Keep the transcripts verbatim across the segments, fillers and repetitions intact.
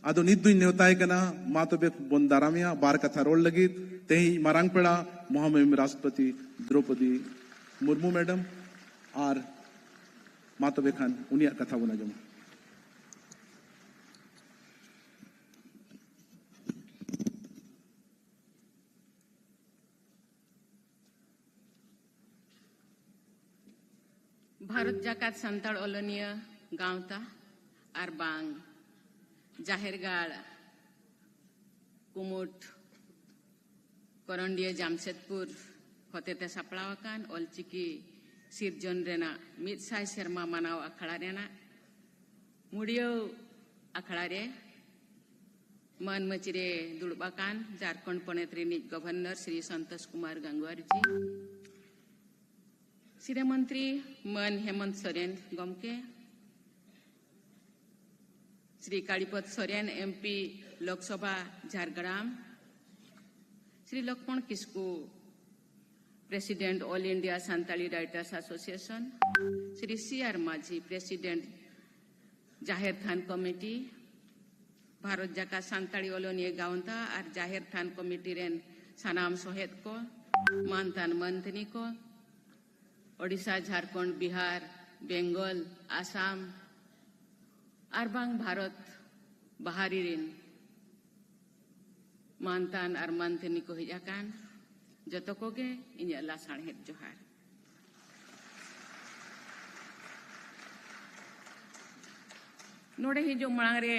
ᱟᱫᱚ ᱱᱤᱛ ᱫᱩᱧ ᱱᱮᱣᱛᱟᱭ ᱠᱟᱱᱟ, ᱢᱟ ᱛᱚᱵᱮ ᱵᱚᱱ ᱫᱟᱨᱟᱢᱮᱭᱟ ᱵᱟᱨ ᱠᱟᱛᱷᱟ ᱨᱚᱲ ᱞᱟᱹᱜᱤᱫ ᱛᱮᱦᱮᱧ ᱢᱟᱨᱟᱝ ᱯᱮᱲᱟ ᱢᱚᱦᱟᱢᱚᱦᱤᱢ ᱨᱟᱥᱴᱨᱚᱯᱚᱛᱤ ᱫᱨᱚᱣᱯᱚᱫᱤ ᱢᱩᱨᱢᱩ ᱢᱮᱰᱟᱢ᱾ ᱟᱨ ᱢᱟ ᱛᱚᱵᱮ ᱠᱷᱟᱱ ᱩᱱᱤᱭᱟᱜ ᱠᱟᱛᱷᱟ ᱵᱚᱱ ᱟᱸᱡᱚᱢᱟ᱾ ᱵᱷᱟᱨᱚᱛ ᱡᱟᱠᱟᱛ ᱥᱟᱱᱛᱟᱲ ᱚᱞᱚᱱᱤᱭᱟᱹ ᱜᱟᱶᱛᱟ ᱟᱨ ᱵᱟᱝ ᱡᱟᱦᱮᱨ ᱜᱟᱲ ᱠᱩᱢᱩᱴ ᱠᱚᱨᱚᱱᱰᱤᱭᱟᱹ ᱡᱟᱢᱥᱮᱫᱽᱯᱩᱨ ᱦᱚᱛᱮᱛᱮ ᱥᱟᱯᱲᱟᱣ ᱟᱠᱟᱱ ᱚᱞᱪᱤᱠᱤ ᱥᱤᱨᱡᱚᱱ ᱨᱮᱱᱟᱜ ᱢᱤᱫ ᱥᱟᱭ ᱥᱮᱨᱢᱟ ᱢᱟᱱᱟᱣ ᱟᱠᱷᱲᱟ ᱨᱮᱱᱟᱜ ᱢᱩᱲᱭᱟᱹᱣ ᱟᱠᱷᱲᱟ ᱨᱮ ᱢᱟᱹᱱ ᱢᱟᱹᱪᱤ ᱨᱮ ᱫᱩᱲᱩᱵ ᱟᱠᱟᱱ ᱡᱷᱟᱨᱠᱷᱚᱸᱰ ᱯᱚᱱᱚᱛ ᱨᱤᱱᱤᱡ ᱜᱚᱵᱷᱚᱨᱱᱚᱨ ᱥᱨᱤ ᱥᱚᱱᱛᱳᱥ ᱠᱩᱢᱟᱨ ᱜᱟᱝᱜᱩᱣᱟᱨ ᱡᱤ, ᱥᱤᱨᱟᱹ ᱢᱚᱱᱛᱨᱤ ᱢᱟᱹᱱ ᱦᱮᱢᱚᱱᱛ ᱥᱚᱨᱮᱱ ᱜᱚᱢᱠᱮ, Shri Karipod Soren, M P, Lok Sabha, Jhargram, Shri Lakhman Kisku, President, All India Santali Writers Association, Shri C R Majhi, President, ᱡᱟᱦᱮᱨ ᱛᱷᱟᱱ ᱠᱚᱢᱤᱴᱤ, ᱵᱷᱟᱨᱚᱛ ᱡᱟᱠᱟᱛ ᱥᱟᱱᱛᱟᱲᱤ ᱚᱞᱚᱱᱤᱭᱟᱹ ᱜᱟᱶᱛᱟ ᱟᱨ ᱡᱟᱦᱮᱨ ᱛᱷᱟᱱ ᱠᱚᱢᱤᱴᱤ ᱨᱮᱱ ᱥᱟᱱᱟᱢ ᱥᱚᱦᱮᱫ ᱠᱚ, ᱢᱟᱱᱛᱟᱱ ᱢᱟᱱᱛᱟᱹᱱᱤ ᱠᱚ, ᱳᱰᱤᱥᱟ, ᱡᱷᱟᱲᱠᱷᱚᱸᱰ, ᱵᱤᱦᱟᱨ, ᱵᱮᱝᱜᱚᱞ, ᱟᱥᱟᱢ ᱟᱨ ᱵᱟᱝ ᱵᱷᱟᱨᱚᱛ ᱵᱟᱦᱟᱨᱤ ᱨᱤᱱ ᱢᱟᱱᱛᱟᱱ ᱟᱨ ᱢᱟᱱᱛᱟᱹᱱᱤ ᱠᱚ ᱦᱮᱡ ᱟᱠᱟᱱ ᱡᱚᱛᱚ ᱠᱚᱜᱮ ᱤᱧᱟᱹᱜ ᱞᱟᱥᱟᱬᱦᱮᱫ ᱡᱚᱦᱟᱨ᱾ ᱱᱚᱰᱮ ᱦᱤᱡᱩᱜ ᱢᱟᱲᱟᱝ ᱨᱮ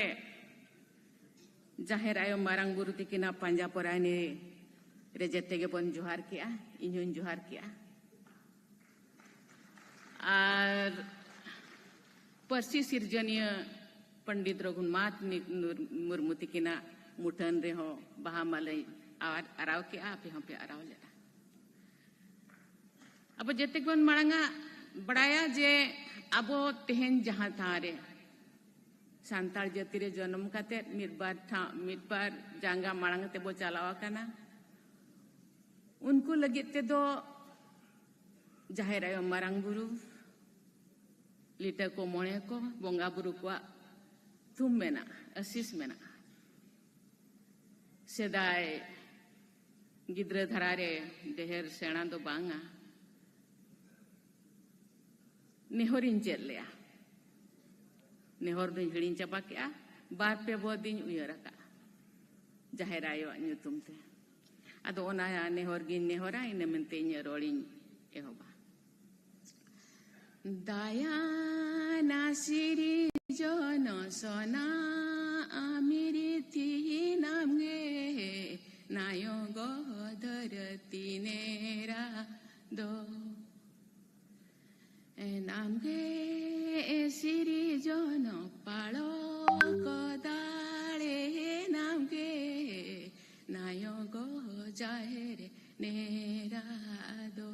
ᱡᱟᱦᱮᱨ ᱟᱭᱳ ᱢᱟᱨᱟᱝ ᱵᱩᱨᱩ ᱛᱤᱠᱤᱱᱟᱜ ᱯᱟᱸᱡᱟ ᱯᱚᱨᱟᱭᱱᱤ ᱨᱮ ᱡᱮᱛᱮ ᱜᱮᱵᱚᱱ ᱡᱚᱦᱟᱨ ᱠᱮᱜᱼᱟ, ᱤᱧ ᱦᱚᱧ ᱡᱚᱦᱟᱨ ᱠᱮᱜᱼᱟ᱾ ᱟᱨ ᱯᱟᱹᱨᱥᱤ ᱥᱤᱨᱡᱚᱱᱤᱭᱟᱹ ᱯᱚᱱᱰᱤᱛ ᱨᱚᱜᱷᱩᱱᱟᱛᱷ ᱢᱩᱨᱢᱩ ᱛᱤᱠᱤᱱᱟᱜ ᱢᱩᱴᱷᱟᱹᱱ ᱨᱮᱦᱚᱸ ᱵᱟᱦᱟ ᱢᱟᱞᱟᱧ ᱟᱨ-, ᱟᱨᱟᱣ ᱠᱮᱜᱼᱟ, ᱟᱯᱮ ᱦᱚᱸᱯᱮ ᱟᱨᱟᱣ ᱞᱮᱫᱼᱟ᱾ ᱟᱵᱚ ᱡᱮᱛᱮ ᱵᱚᱱ ᱢᱟᱲᱟᱝᱟ ᱵᱟᱲᱟᱭᱟ ᱡᱮ ᱟᱵᱚ ᱛᱮᱦᱮᱧ ᱡᱟᱦᱟᱸ ᱴᱷᱟᱶ ᱨᱮ ᱥᱟᱱᱛᱟᱲ ᱡᱟᱹᱛᱤ ᱨᱮ ᱡᱚᱱᱚᱢ ᱠᱟᱛᱮ ᱢᱤᱫ ᱵᱟᱨ ᱴᱷᱟᱶ, ᱢᱤᱫ ᱵᱟᱨ ᱡᱟᱸᱜᱟ ᱢᱟᱲᱟᱝ ᱛᱮᱵᱚ ᱪᱟᱞᱟᱣ ᱟᱠᱟᱱᱟ, ᱩᱱᱠᱩ ᱞᱟᱹᱜᱤᱫ ᱛᱮᱫᱚ ᱡᱟᱦᱮᱨ ᱟᱭᱳ, ᱢᱟᱨᱟᱝ ᱵᱩᱨᱩ, ᱞᱤᱴᱟᱹ ᱠᱚ, ᱢᱚᱬᱮ ᱠᱚ, ᱵᱚᱸᱜᱟ ᱵᱩᱨᱩ ᱠᱚᱣᱟᱜ ᱧᱩᱛᱩᱢ ᱢᱮᱱᱟᱜᱼᱟ, ᱟᱥᱤᱥ ᱢᱮᱱᱟᱜᱼᱟ᱾ ᱥᱮᱫᱟᱭ ᱜᱤᱫᱽᱨᱟᱹ ᱫᱷᱟᱨᱟ ᱨᱮ ᱰᱷᱮᱨ ᱥᱮᱬᱟ ᱫᱚ ᱵᱟᱝᱟ, ᱱᱮᱦᱚᱨᱤᱧ ᱪᱮᱫ ᱞᱮᱜᱼᱟ᱾ ᱱᱮᱦᱚᱨ ᱫᱚᱧ ᱦᱤᱲᱤᱧ ᱪᱟᱵᱟ ᱠᱮᱜᱼᱟ, ᱵᱟᱨ ᱯᱮ ᱵᱚᱫᱤᱧ ᱩᱭᱦᱟᱹᱨ ᱟᱠᱟᱜᱼᱟ ᱡᱟᱦᱮᱨ ᱟᱭᱳᱣᱟᱜ ᱧᱩᱛᱩᱢ ᱛᱮ᱾ ᱟᱫᱚ ᱚᱱᱟ ᱱᱮᱦᱚᱨ ᱜᱤᱧ ᱱᱮᱦᱚᱨᱟ, ᱤᱱᱟᱹ ᱢᱮᱱᱛᱮ ᱤᱧᱟᱹᱜ ᱨᱚᱲᱤᱧ ᱮᱦᱚᱵᱟ᱾ ᱫᱟᱭᱟᱱᱟ ᱥᱤᱨᱤᱡᱚᱱ ᱥᱚᱱᱟ ᱟᱢᱤᱨᱤᱛᱤ ᱱᱟᱢᱜᱮ ᱱᱟᱭᱚᱜ ᱫᱷᱟᱹᱨᱛᱤ ᱱᱮᱨᱟ ᱫᱚ᱾ ᱱᱟᱢᱜᱮ ᱥᱤᱨᱤᱡᱚᱱ ᱯᱟᱲᱚᱠ ᱫᱟᱲᱮ ᱱᱟᱢᱜᱮ ᱱᱟᱭᱚᱜ ᱡᱟᱦᱮᱨ ᱱᱮᱨᱟ ᱫᱚ᱾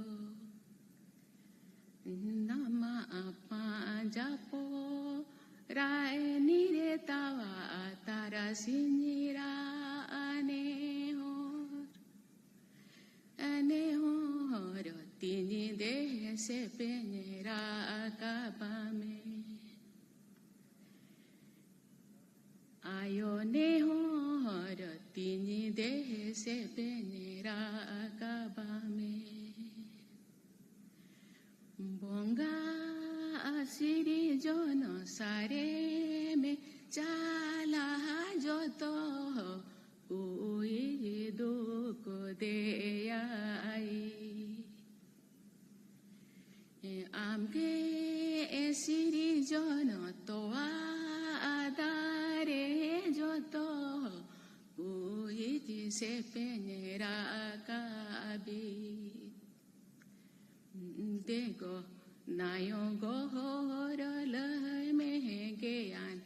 ᱱᱟᱢᱟ ᱟᱯᱟ ᱡᱟᱯᱚ ᱨᱟᱭ ᱱᱤᱨᱮ ᱛᱟᱣᱟ ᱛᱟᱨᱟᱥᱤᱧ ᱨᱟ ᱟᱱᱮ ᱦᱚᱨ᱾ ᱟᱱᱮ ᱦᱚᱨ ᱛᱤᱧ ᱫᱮᱦᱮ ᱥᱮᱯᱮᱧ ᱨᱟᱠᱟᱵᱟ ᱢᱮ᱾ ᱟᱭᱳ ᱱᱮᱦᱚᱨ ᱛᱤᱧ ᱫᱮᱦᱮ ᱥᱮᱯᱮᱧ ᱨᱟᱠᱟᱵᱟ ᱢᱮ᱾ ᱵᱚᱸᱜᱟ ᱥᱤᱨᱤᱡᱚᱱ ᱥᱟᱨᱮ ᱢᱮ ᱪᱟᱞᱟ ᱡᱚᱛᱚ ᱠᱩᱭ ᱫᱩᱠ ᱫᱮᱭᱟᱭ᱾ ᱟᱢᱜᱮ ᱥᱤᱨᱤᱡᱚᱱ ᱛᱚᱣᱟ ᱫᱟᱨᱮ ᱡᱚᱛᱚ ᱠᱩᱭ ᱥᱮᱯᱮᱧ ᱨᱟᱠᱟᱵᱤ᱾ ᱫᱮᱜᱚ ᱱᱟᱭᱚ ᱜᱚᱦᱚᱨ ᱞᱟᱹᱭ ᱢᱮ ᱜᱮᱭᱟᱱ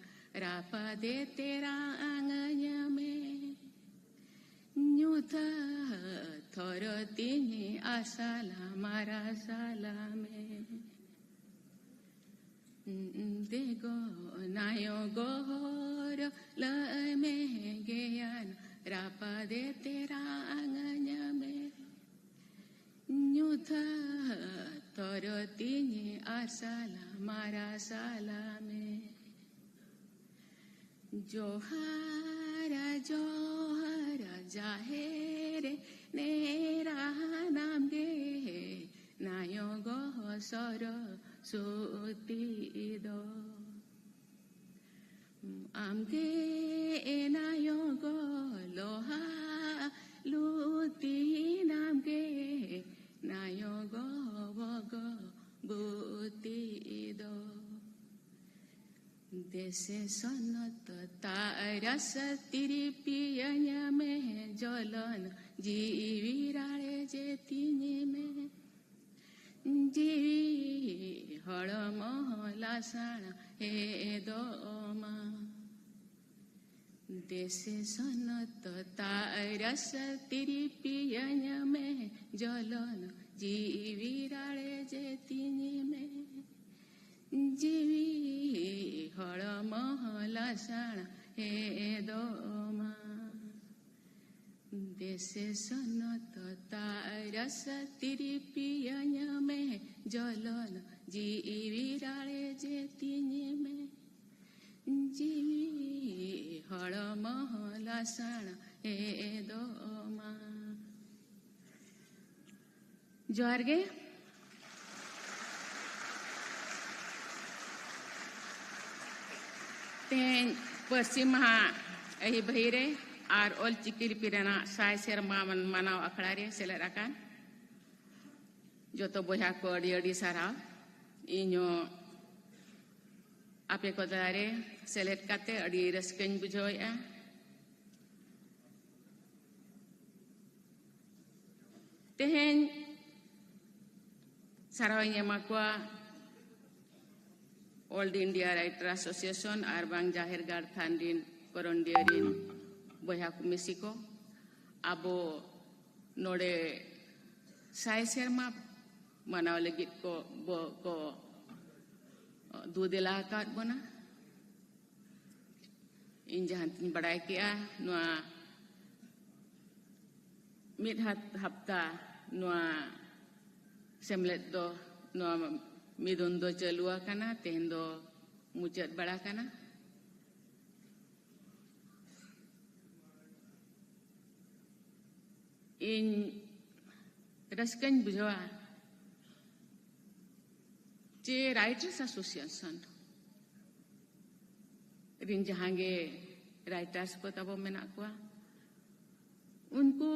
ᱨᱟᱯᱟᱫᱮ ᱛᱮᱨᱟ ᱟᱝᱟᱹᱧ ᱢᱮ᱾ ᱧᱩᱛᱟᱹ ᱛᱷᱚᱨᱚ ᱛᱤᱧ ᱟᱥᱟᱞᱟ ᱢᱟᱨᱟᱥᱟᱞᱟ ᱢᱮ᱾ ᱫᱮᱜᱚ ᱱᱟᱭᱚ ᱜᱚᱦᱚᱨ ᱞᱟᱹᱭ ᱢᱮ ᱜᱮᱭᱟᱱ ᱨᱟᱯᱟᱫᱮ ᱛᱮᱨᱟ ᱟᱝᱟᱹᱧ ᱢᱮ᱾ ᱧᱩᱛᱟᱹ ᱛᱚᱨᱚ ᱛᱤᱧ ᱟᱥᱟᱞᱟ ᱢᱟᱨᱟᱥᱟᱞᱟ ᱢᱮ᱾ ᱡᱚᱦᱟᱨ ᱡᱚᱦᱟᱨ ᱡᱟᱦᱮᱨ ᱱᱮᱨᱟᱱᱟᱢ ᱜᱮ ᱱᱟᱭᱚᱜᱚ ᱥᱚᱨᱚᱥᱚᱛᱤ ᱫᱚ᱾ ᱟᱢᱜᱮ ᱮᱱᱟᱭᱚᱜᱚ ᱞᱚᱦᱟ ᱞᱩᱛᱤᱱᱟᱢ ᱜᱮ ᱱᱟᱭᱚᱜᱚ ᱵᱚᱜᱚ ᱵᱩᱛᱤ ᱫᱚ᱾ ᱫᱮᱥᱮ ᱥᱚᱱᱚᱛ ᱛᱟᱨᱟᱥ ᱛᱤᱨᱤᱯᱤᱭᱟᱹᱧ ᱢᱮ ᱡᱚᱞᱚᱱ ᱡᱤᱣᱤ ᱨᱟᱲᱮ ᱡᱮ ᱛᱤᱧ ᱢᱮ᱾ ᱡᱤᱣᱤ ᱦᱚᱲᱢᱚ ᱞᱟᱥᱟᱬ ᱦᱮᱫᱚᱜ ᱢᱟ᱾ ᱫᱮᱥᱮ ᱥᱚᱱᱚᱛ ᱛᱟᱨᱟᱥ ᱛᱤᱨᱤᱯᱤᱭᱟᱹᱧ ᱢᱮ ᱡᱚᱞᱚᱱ ᱡᱤᱣᱤ ᱨᱟᱲᱮ ᱡᱮ ᱛᱤᱧ ᱢᱮ᱾ ᱡᱤᱣᱤ ᱦᱚᱲᱢᱚ ᱞᱟᱥᱟᱬ ᱦᱮᱫᱚᱜ ᱢᱟ᱾ ᱫᱮᱥᱮ ᱥᱚᱱᱚᱛ ᱛᱟᱨᱟᱥ ᱛᱤᱨᱤᱯᱤᱭᱟᱹᱧ ᱢᱮ ᱡᱚᱞᱚᱱ ᱡᱤᱣᱤ ᱨᱟᱲᱮ ᱡᱮ ᱛᱤᱧ ᱢᱮ᱾ ᱡᱤᱣᱤ ᱦᱚᱲᱢᱚ ᱞᱟᱥᱟᱬ ᱦᱮᱫᱚᱜ ᱢᱟ᱾ ᱡᱚᱦᱟᱨ ᱜᱮ᱾ ᱛᱮᱦᱮᱧ ᱯᱟᱹᱨᱥᱤ ᱢᱟᱦᱟ ᱟᱹᱦᱤ ᱵᱟᱹᱦᱤ ᱨᱮ ᱟᱨ ᱚᱞ ᱪᱤᱠᱤ ᱞᱤᱯᱤ ᱨᱮᱱᱟᱜ ᱥᱟᱭ ᱥᱮᱨᱢᱟ ᱢᱟᱱ-, ᱢᱟᱱᱟᱣ ᱟᱠᱷᱲᱟ ᱨᱮ ᱥᱮᱞᱮᱫ ᱟᱠᱟᱱ ᱡᱚᱛᱚ ᱵᱚᱭᱦᱟ ᱠᱚ ᱟᱹᱰᱤ ᱟᱹᱰᱤ ᱥᱟᱨᱦᱟᱣ᱾ ᱤᱧᱦᱚᱸ ᱟᱯᱮ ᱠᱚ ᱛᱟᱞᱟᱨᱮ ᱥᱮᱞᱮᱫ ᱠᱟᱛᱮ ᱟᱹᱰᱤ ᱨᱟᱹᱥᱠᱟᱹᱧ ᱵᱩᱡᱷᱟᱹᱣᱮᱫᱼᱟ᱾ ᱛᱮᱦᱮᱧ ᱥᱟᱨᱦᱟᱣᱤᱧ ᱮᱢᱟ ᱠᱚᱣᱟ All India Writer Association ᱟᱨ ᱵᱟᱝ ᱡᱟᱦᱮᱨ ᱜᱟᱲ ᱛᱷᱟᱱ ᱨᱤᱱ ᱠᱚᱨᱚᱱᱰᱤᱭᱟᱹ ᱨᱤᱱ ᱵᱚᱭᱦᱟ ᱠᱚ ᱢᱤᱥᱤ ᱠᱚ᱾ ᱟᱵᱚ ᱱᱚᱰᱮ ᱥᱟᱭ ᱥᱮᱨᱢᱟ ᱢᱟᱱᱟᱣ ᱞᱟᱹᱜᱤᱫ ᱠᱚ, ᱵᱚ-, ᱠᱚ ᱫᱩ ᱫᱮᱞᱟ ᱟᱠᱟᱫ ᱵᱚᱱᱟ᱾ ᱤᱧ ᱡᱟᱦᱟᱸ ᱛᱤᱧ ᱵᱟᱲᱟᱭ ᱠᱮᱜᱼᱟ, ᱱᱚᱣᱟ ᱢᱤᱫ ᱦᱟᱯ-, ᱦᱟᱯᱛᱟ ᱱᱚᱣᱟ ᱥᱮᱢᱞᱮᱫ ᱫᱚ, ᱱᱚᱣᱟ ᱢᱤᱫᱩᱱ ᱫᱚ ᱪᱟᱹᱞᱩ ᱟᱠᱟᱱᱟ, ᱛᱮᱦᱮᱧ ᱫᱚ ᱢᱩᱪᱟᱹᱫ ᱵᱟᱲᱟ ᱠᱟᱱᱟ᱾ ᱤᱧ ᱨᱟᱹᱥᱠᱟᱹᱧ ᱵᱩᱡᱷᱟᱹᱣᱟ ᱡᱮ Writers Association ᱨᱤᱱ ᱡᱟᱦᱟᱸ ᱜᱮ writers ᱠᱚ ᱛᱟᱵᱚ ᱢᱮᱱᱟᱜ ᱠᱚᱣᱟ, ᱩᱱᱠᱩ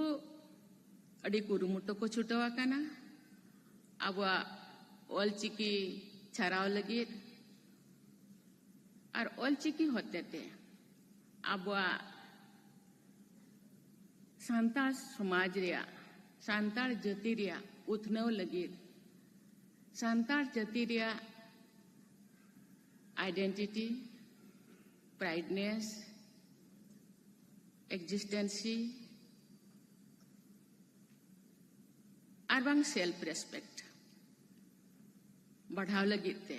ᱟᱹᱰᱤ ᱠᱩᱨᱩᱢᱩᱴᱩ ᱠᱚ ᱪᱷᱩᱴᱟᱹᱣ ᱟᱠᱟᱱᱟ ᱟᱵᱚᱣᱟᱜ ᱚᱞᱪᱤᱠᱤ ᱪᱷᱟᱨᱟᱣ ᱞᱟᱹᱜᱤᱫ᱾ ᱟᱨ ᱚᱞᱪᱤᱠᱤ ᱦᱚᱛᱮᱛᱮ ᱟᱵᱚᱣᱟᱜ ᱥᱟᱱᱛᱟᱲ ᱥᱚᱢᱟᱡᱽ ᱨᱮᱭᱟᱜ, ᱥᱟᱱᱛᱟᱲ ᱡᱟᱹᱛᱤ ᱨᱮᱭᱟᱜ ᱩᱛᱱᱟᱹᱣ ᱞᱟᱹᱜᱤᱫ, ᱥᱟᱱᱛᱟᱲ ᱡᱟᱹᱛᱤ ᱨᱮᱭᱟᱜ identity, prideness, existency ᱟᱨ ᱵᱟᱝ self respect ᱵᱟᱲᱦᱟᱣ ᱞᱟᱹᱜᱤᱫ ᱛᱮ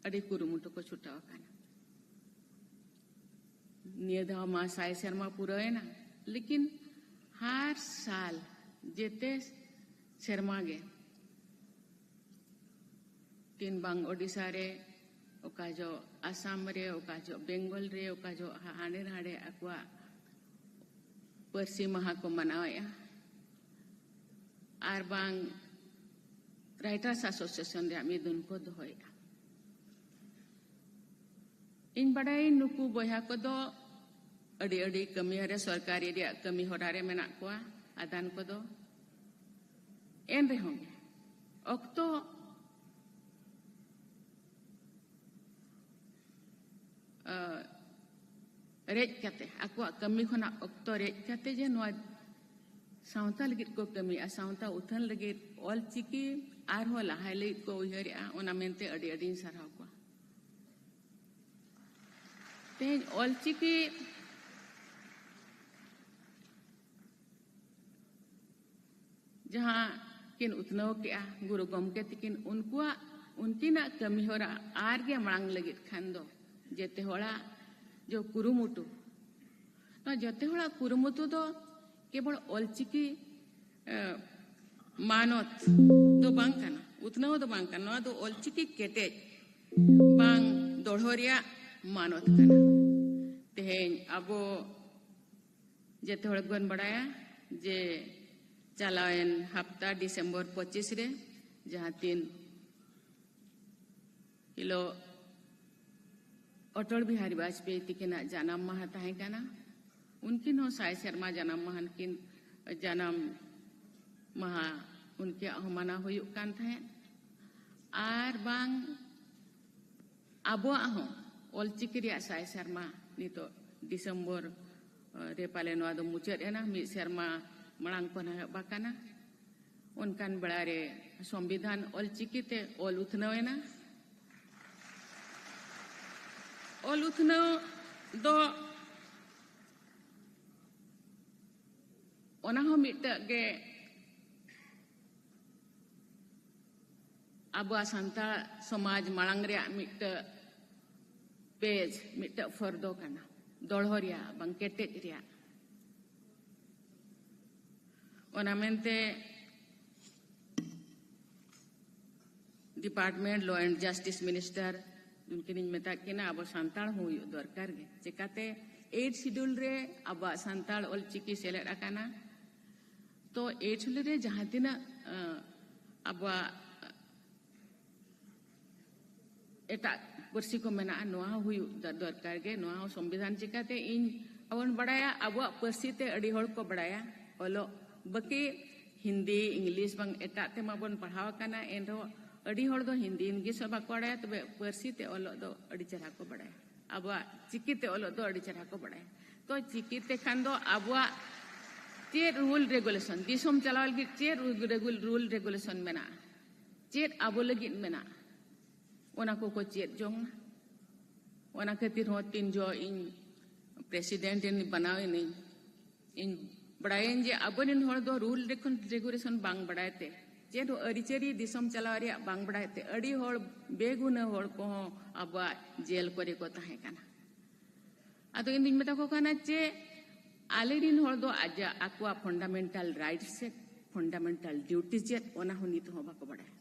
ᱟᱹᱰᱤ ᱠᱩᱨᱩᱢᱩᱴᱩ ᱠᱚ ᱪᱷᱩᱴᱟᱹᱣ ᱟᱠᱟᱱᱟ᱾ ᱱᱤᱭᱟᱹ ᱫᱷᱟᱣ ᱢᱟ ᱥᱟᱭ ᱥᱮᱨᱢᱟ ᱯᱩᱨᱟᱹᱣᱮᱱᱟ, ᱞᱮᱠᱤᱱ ᱦᱟᱨ ᱥᱟᱞ ᱡᱮᱛᱮ ᱥᱮᱨᱢᱟ ᱜᱮ ᱠᱤᱱ ᱵᱟᱝ ᱳᱰᱤᱥᱟ ᱨᱮ, ᱚᱠᱟ ᱡᱚ ᱟᱥᱟᱢ ᱨᱮ, ᱚᱠᱟ ᱡᱚ ᱵᱮᱝᱜᱚᱞ ᱨᱮ, ᱚᱠᱟ ᱡᱚ ᱦᱟ-, ᱦᱟᱸᱰᱮ ᱱᱟᱰᱮ ᱟᱠᱚᱣᱟᱜ ᱯᱟᱹᱨᱥᱤ ᱢᱟᱦᱟ ᱠᱚ ᱢᱟᱱᱟᱣᱮᱫᱼᱟ, ᱟᱨ ᱵᱟᱝ Writers Association ᱨᱮᱭᱟᱜ ᱢᱤᱫᱩᱱ ᱠᱚ ᱫᱚᱦᱚᱭᱮᱫᱼᱟ᱾ ᱤᱧ ᱵᱟᱰᱟᱭᱟᱹᱧ ᱱᱩᱠᱩ ᱵᱚᱭᱦᱟ ᱠᱚᱫᱚ ᱟᱹᱰᱤ ᱟᱹᱰᱤ ᱠᱟᱹᱢᱤ ᱨᱮ, ᱥᱚᱨᱠᱟᱨᱤ ᱨᱮᱭᱟᱜ ᱠᱟᱹᱢᱤ ᱦᱚᱨᱟ ᱨᱮ ᱢᱮᱱᱟᱜ ᱠᱚᱣᱟ, ᱟᱫᱟᱱ ᱠᱚᱫᱚ᱾ ᱮᱱ ᱨᱮᱦᱚᱸ ᱜᱮ ᱚᱠᱛᱚ, ᱟᱸ, ᱨᱮᱡ ᱠᱟᱛᱮ, ᱟᱠᱚᱣᱟᱜ ᱠᱟᱹᱢᱤ ᱠᱷᱚᱱᱟᱜ ᱚᱠᱛᱚ ᱨᱮᱡ ᱠᱟᱛᱮ ᱡᱮ ᱱᱚᱣᱟ ᱥᱟᱶᱛᱟ ᱞᱟᱹᱜᱤᱫ ᱠᱚ ᱠᱟᱹᱢᱤᱭᱟ, ᱥᱟᱶᱛᱟ ᱩᱛᱷᱟᱹᱱ ᱞᱟᱹᱜᱤᱫ, ᱚᱞᱪᱤᱠᱤ ᱟᱨᱦᱚᱸ ᱞᱟᱦᱟᱭ ᱞᱟᱹᱜᱤᱫ ᱠᱚ ᱩᱭᱦᱟᱹᱨᱮᱜᱼᱟ, ᱚᱱᱟ ᱢᱮᱱᱛᱮ ᱟᱹᱰᱤ ᱟᱹᱰᱤᱧ ᱥᱟᱨᱦᱟᱣ ᱠᱚᱣᱟ᱾ ᱛᱮᱦᱮᱧ ᱚᱞᱪᱤᱠᱤ ᱡᱟᱦᱟᱸ ᱠᱤᱱ ᱩᱛᱱᱟᱹᱣ ᱠᱮᱜᱼᱟ ᱜᱩᱨᱩ ᱜᱚᱢᱠᱮ ᱛᱤᱠᱤᱱ, ᱩᱱᱠᱩᱣᱟᱜ, ᱩᱱᱠᱤᱱᱟᱜ ᱠᱟᱹᱢᱤᱦᱚᱨᱟ ᱟᱨ ᱜᱮ ᱢᱟᱲᱟᱝ ᱞᱟᱹᱜᱤᱫ ᱠᱷᱟᱱ ᱫᱚ ᱡᱮᱛᱮ ᱦᱚᱲᱟᱜ ᱡᱚ ᱠᱩᱨᱩᱢᱩᱴᱩ, ᱱᱚᱣᱟ ᱡᱮᱛᱮ ᱦᱚᱲᱟᱜ ᱠᱩᱨᱩᱢᱩᱴᱩ ᱫᱚ ᱠᱮᱵᱚᱞ ᱚᱞᱪᱤᱠᱤ, ᱮ, ᱢᱟᱱᱚᱛ ᱫᱚ ᱵᱟᱝ ᱠᱟᱱᱟ, ᱩᱛᱱᱟᱹᱣ ᱫᱚ ᱵᱟᱝ ᱠᱟᱱᱟ, ᱱᱚᱣᱟ ᱫᱚ ᱚᱞᱪᱤᱠᱤ ᱠᱮᱴᱮᱡ ᱵᱟᱝ ᱫᱚᱲᱦᱚ ᱨᱮᱭᱟᱜ ᱢᱟᱱᱚᱛ ᱠᱟᱱᱟ᱾ ᱛᱮᱦᱮᱧ ᱟᱵᱚ ᱡᱮᱛᱮ ᱦᱚᱲ ᱜᱮᱵᱚᱱ ᱵᱟᱲᱟᱭᱟ ᱡᱮ ᱪᱟᱞᱟᱣᱮᱱ ᱦᱟᱯᱛᱟ ᱰᱤᱥᱮᱢᱵᱚᱨ ᱯᱚᱸᱪᱤᱥ ᱨᱮ, ᱡᱟᱦᱟᱸ ᱛᱤᱱ ᱦᱤᱞᱳᱜ ᱚᱴᱚᱞ ᱵᱤᱦᱟᱨᱤ ᱵᱟᱡᱽᱯᱮᱭᱤ ᱛᱤᱠᱤᱱᱟᱜ ᱡᱟᱱᱟᱢ ᱢᱟᱦᱟ ᱛᱟᱦᱮᱸ ᱠᱟᱱᱟ, ᱩᱱᱠᱤᱱ ᱦᱚᱸ ᱥᱟᱭ ᱥᱮᱨᱢᱟ ᱡᱟᱱᱟᱢ ᱢᱟᱦᱟ ᱠᱤᱱ, ᱡᱟᱱᱟᱢ ᱢᱟᱦᱟ ᱩᱱᱠᱤᱭᱟᱜ ᱦᱚᱸ ᱢᱟᱱᱟᱣ ᱦᱩᱭᱩᱜ ᱠᱟᱱ ᱛᱟᱦᱮᱸᱫ᱾ ᱟᱨ ᱵᱟᱝ ᱟᱵᱚᱣᱟᱜ ᱦᱚᱸ ᱚᱞᱪᱤᱠᱤ ᱨᱮᱭᱟᱜ ᱥᱟᱭ ᱥᱮᱨᱢᱟ ᱱᱤᱛᱚᱜ ᱰᱤᱥᱮᱢᱵᱚᱨ, ᱮ, ᱨᱮ ᱯᱟᱞᱮ ᱱᱚᱣᱟ ᱫᱚ ᱢᱩᱪᱟᱹᱫ ᱮᱱᱟ, ᱢᱤᱫ ᱥᱮᱨᱢᱟ ᱢᱟᱲᱟᱝ ᱠᱷᱚᱱ ᱮᱦᱚᱵ ᱟᱠᱟᱱᱟ᱾ ᱚᱱᱠᱟᱱ ᱵᱮᱲᱟ ᱨᱮ ᱥᱚᱝᱵᱤᱫᱷᱟᱱ ᱚᱞᱪᱤᱠᱤ ᱛᱮ ᱚᱞ ᱩᱛᱱᱟᱹᱣ ᱮᱱᱟ᱾ ᱚᱞ ᱩᱛᱱᱟᱹᱣ ᱫᱚ ᱚᱱᱟ ᱦᱚᱸ ᱢᱤᱫᱴᱟᱹᱜ ᱜᱮ ᱟᱵᱚᱣᱟᱜ ᱥᱟᱱᱛᱟᱲ ᱥᱚᱢᱟᱡᱽ ᱢᱟᱲᱟᱝ ᱨᱮᱭᱟᱜ ᱢᱤᱫᱴᱟᱹᱜ ᱯᱮᱡᱽ, ᱢᱤᱫᱴᱟᱹᱜ ᱯᱷᱚᱨᱫᱚ ᱠᱟᱱᱟ, ᱫᱚᱲᱦᱚ ᱨᱮᱭᱟᱜ ᱵᱟᱝ ᱠᱮᱴᱮᱡ ᱨᱮᱭᱟᱜ᱾ ᱚᱱᱟ ᱢᱮᱱᱛᱮ Department Law and Justice Minister ᱩᱱᱠᱤᱱᱤᱧ ᱢᱮᱛᱟᱫ ᱠᱤᱱᱟ, ᱟᱵᱚ ᱥᱟᱱᱛᱟᱲ ᱦᱚᱸ ᱦᱩᱭᱩᱜ ᱫᱚᱨᱠᱟᱨ ᱜᱮ᱾ ᱪᱮᱠᱟᱛᱮ Eighth Schedule ᱨᱮ ᱟᱵᱚᱣᱟᱜ ᱥᱟᱱᱛᱟᱲ ᱚᱞᱪᱤᱠᱤ ᱥᱮᱞᱮᱫ ᱟᱠᱟᱱᱟ᱾ ᱛᱚ Eighth Schedule ᱨᱮ ᱡᱟᱦᱟᱸ ᱛᱤᱱᱟᱹᱜ, ᱟᱸ, ᱟᱵᱚᱣᱟᱜ ᱮᱴᱟᱜ ᱯᱟᱹᱨᱥᱤ ᱠᱚ ᱢᱮᱱᱟᱜᱼᱟ, ᱱᱚᱣᱟ ᱦᱚᱸ ᱦᱩᱭᱩᱜ ᱫᱚ-, ᱫᱚᱨᱠᱟᱨ ᱜᱮ᱾ ᱱᱚᱣᱟ ᱦᱚᱸ ᱥᱚᱝᱵᱤᱫᱷᱟᱱ ᱪᱤᱠᱟᱹᱛᱮ ᱤᱧ, ᱟᱵᱚᱱ ᱵᱟᱲᱟᱭᱟ, ᱟᱵᱚᱣᱟᱜ ᱯᱟᱹᱨᱥᱤ ᱛᱮ ᱟᱹᱰᱤ ᱦᱚᱲ ᱠᱚ ᱵᱟᱲᱟᱭᱟ ᱚᱞᱚᱜ, ᱵᱟᱹᱠᱤ ᱦᱤᱱᱫᱤ, ᱤᱝᱞᱤᱥ ᱵᱟᱝ ᱮᱴᱟᱜ ᱛᱮᱢᱟ ᱵᱚᱱ ᱯᱟᱲᱦᱟᱣ ᱟᱠᱟᱱᱟ, ᱮᱱᱨᱮᱦᱚᱸ ᱟᱹᱰᱤ ᱦᱚᱲ ᱫᱚ ᱦᱤᱱᱫᱤ, ᱤᱝᱞᱤᱥ ᱦᱚᱸ ᱵᱟᱠᱚ ᱵᱟᱲᱟᱭᱟ, ᱛᱚᱵᱮ ᱯᱟᱹᱨᱥᱤ ᱛᱮ ᱚᱞᱚᱜ ᱫᱚ ᱟᱹᱰᱤ ᱪᱮᱦᱨᱟ ᱠᱚ ᱵᱟᱲᱟᱭᱟ, ᱟᱵᱚᱣᱟᱜ ᱪᱤᱠᱤ ᱛᱮ ᱚᱞᱚᱜ ᱫᱚ ᱟᱹᱰᱤ ᱪᱮᱦᱨᱟ ᱠᱚ ᱵᱟᱲᱟᱭᱟ᱾ ᱛᱚ ᱪᱤᱠᱤ ᱛᱮ ᱠᱷᱟᱱ ᱫᱚ ᱟᱵᱚᱣᱟᱜ ᱪᱮᱫ ᱨᱩᱞ ᱨᱮᱜᱩᱞᱮᱥᱚᱱ, ᱫᱤᱥᱚᱢ ᱪᱟᱞᱟᱣ ᱞᱟᱹᱜᱤᱫ ᱪᱮᱫ ᱨᱩᱞ ᱨᱮᱜᱩᱞ-, ᱨᱩᱞ ᱨᱮᱜᱩᱞᱮᱥᱚᱱ ᱢᱮᱱᱟᱜᱼᱟ, ᱪᱮᱫ ᱟᱵᱚ ᱞᱟᱹᱜᱤᱫ ᱢᱮᱱᱟᱜᱼᱟ, ᱚᱱᱟ ᱠᱚᱠᱚ ᱪᱮᱫ ᱡᱚᱝᱟ᱾ ᱚᱱᱟ ᱠᱷᱟᱹᱛᱤᱨ ᱦᱚᱸ ᱛᱤᱱ ᱡᱚᱦᱚᱜ ᱤᱧ president ᱤᱧ ᱵᱮᱱᱟᱣ ᱮᱱᱟᱹᱧ, ᱤᱧ ᱵᱟᱲᱟᱭᱟᱹᱧ ᱡᱮ ᱟᱵᱚᱨᱮᱱ ᱦᱚᱲ ᱫᱚ ᱨᱩᱞ ᱨᱮᱠᱷᱚᱱ ᱨᱮᱜᱩᱞᱮᱥᱚᱱ ᱵᱟᱝ ᱵᱟᱲᱟᱭ ᱛᱮ, ᱪᱮᱫ ᱦᱚᱸ ᱟᱹᱨᱤᱪᱟᱹᱞᱤ ᱫᱤᱥᱚᱢ ᱪᱟᱞᱟᱣ ᱨᱮᱭᱟᱜ ᱵᱟᱝ ᱵᱟᱲᱟᱭ ᱛᱮ, ᱟᱹᱰᱤ ᱦᱚᱲ ᱵᱮᱜᱩᱱᱟᱹ ᱦᱚᱲ ᱠᱚᱦᱚᱸ ᱟᱵᱚᱣᱟᱜ ᱡᱮᱞ ᱠᱚᱨᱮ ᱠᱚ ᱛᱟᱦᱮᱸ ᱠᱟᱱᱟ᱾ ᱟᱫᱚ ᱤᱧ ᱫᱩᱧ ᱢᱮᱛᱟ ᱠᱚ ᱠᱟᱱᱟ ᱡᱮ ᱟᱞᱮᱨᱮᱱ ᱦᱚᱲ ᱫᱚ ᱟᱡᱟᱜ, ᱟᱠᱚᱣᱟᱜ fundamental rights ᱪᱮᱫ, fundamental duty ᱪᱮᱫ, ᱚᱱᱟ ᱦᱚᱸ ᱱᱤᱛ ᱦᱚᱸ ᱵᱟᱠᱚ ᱵᱟᱲᱟᱭᱟ᱾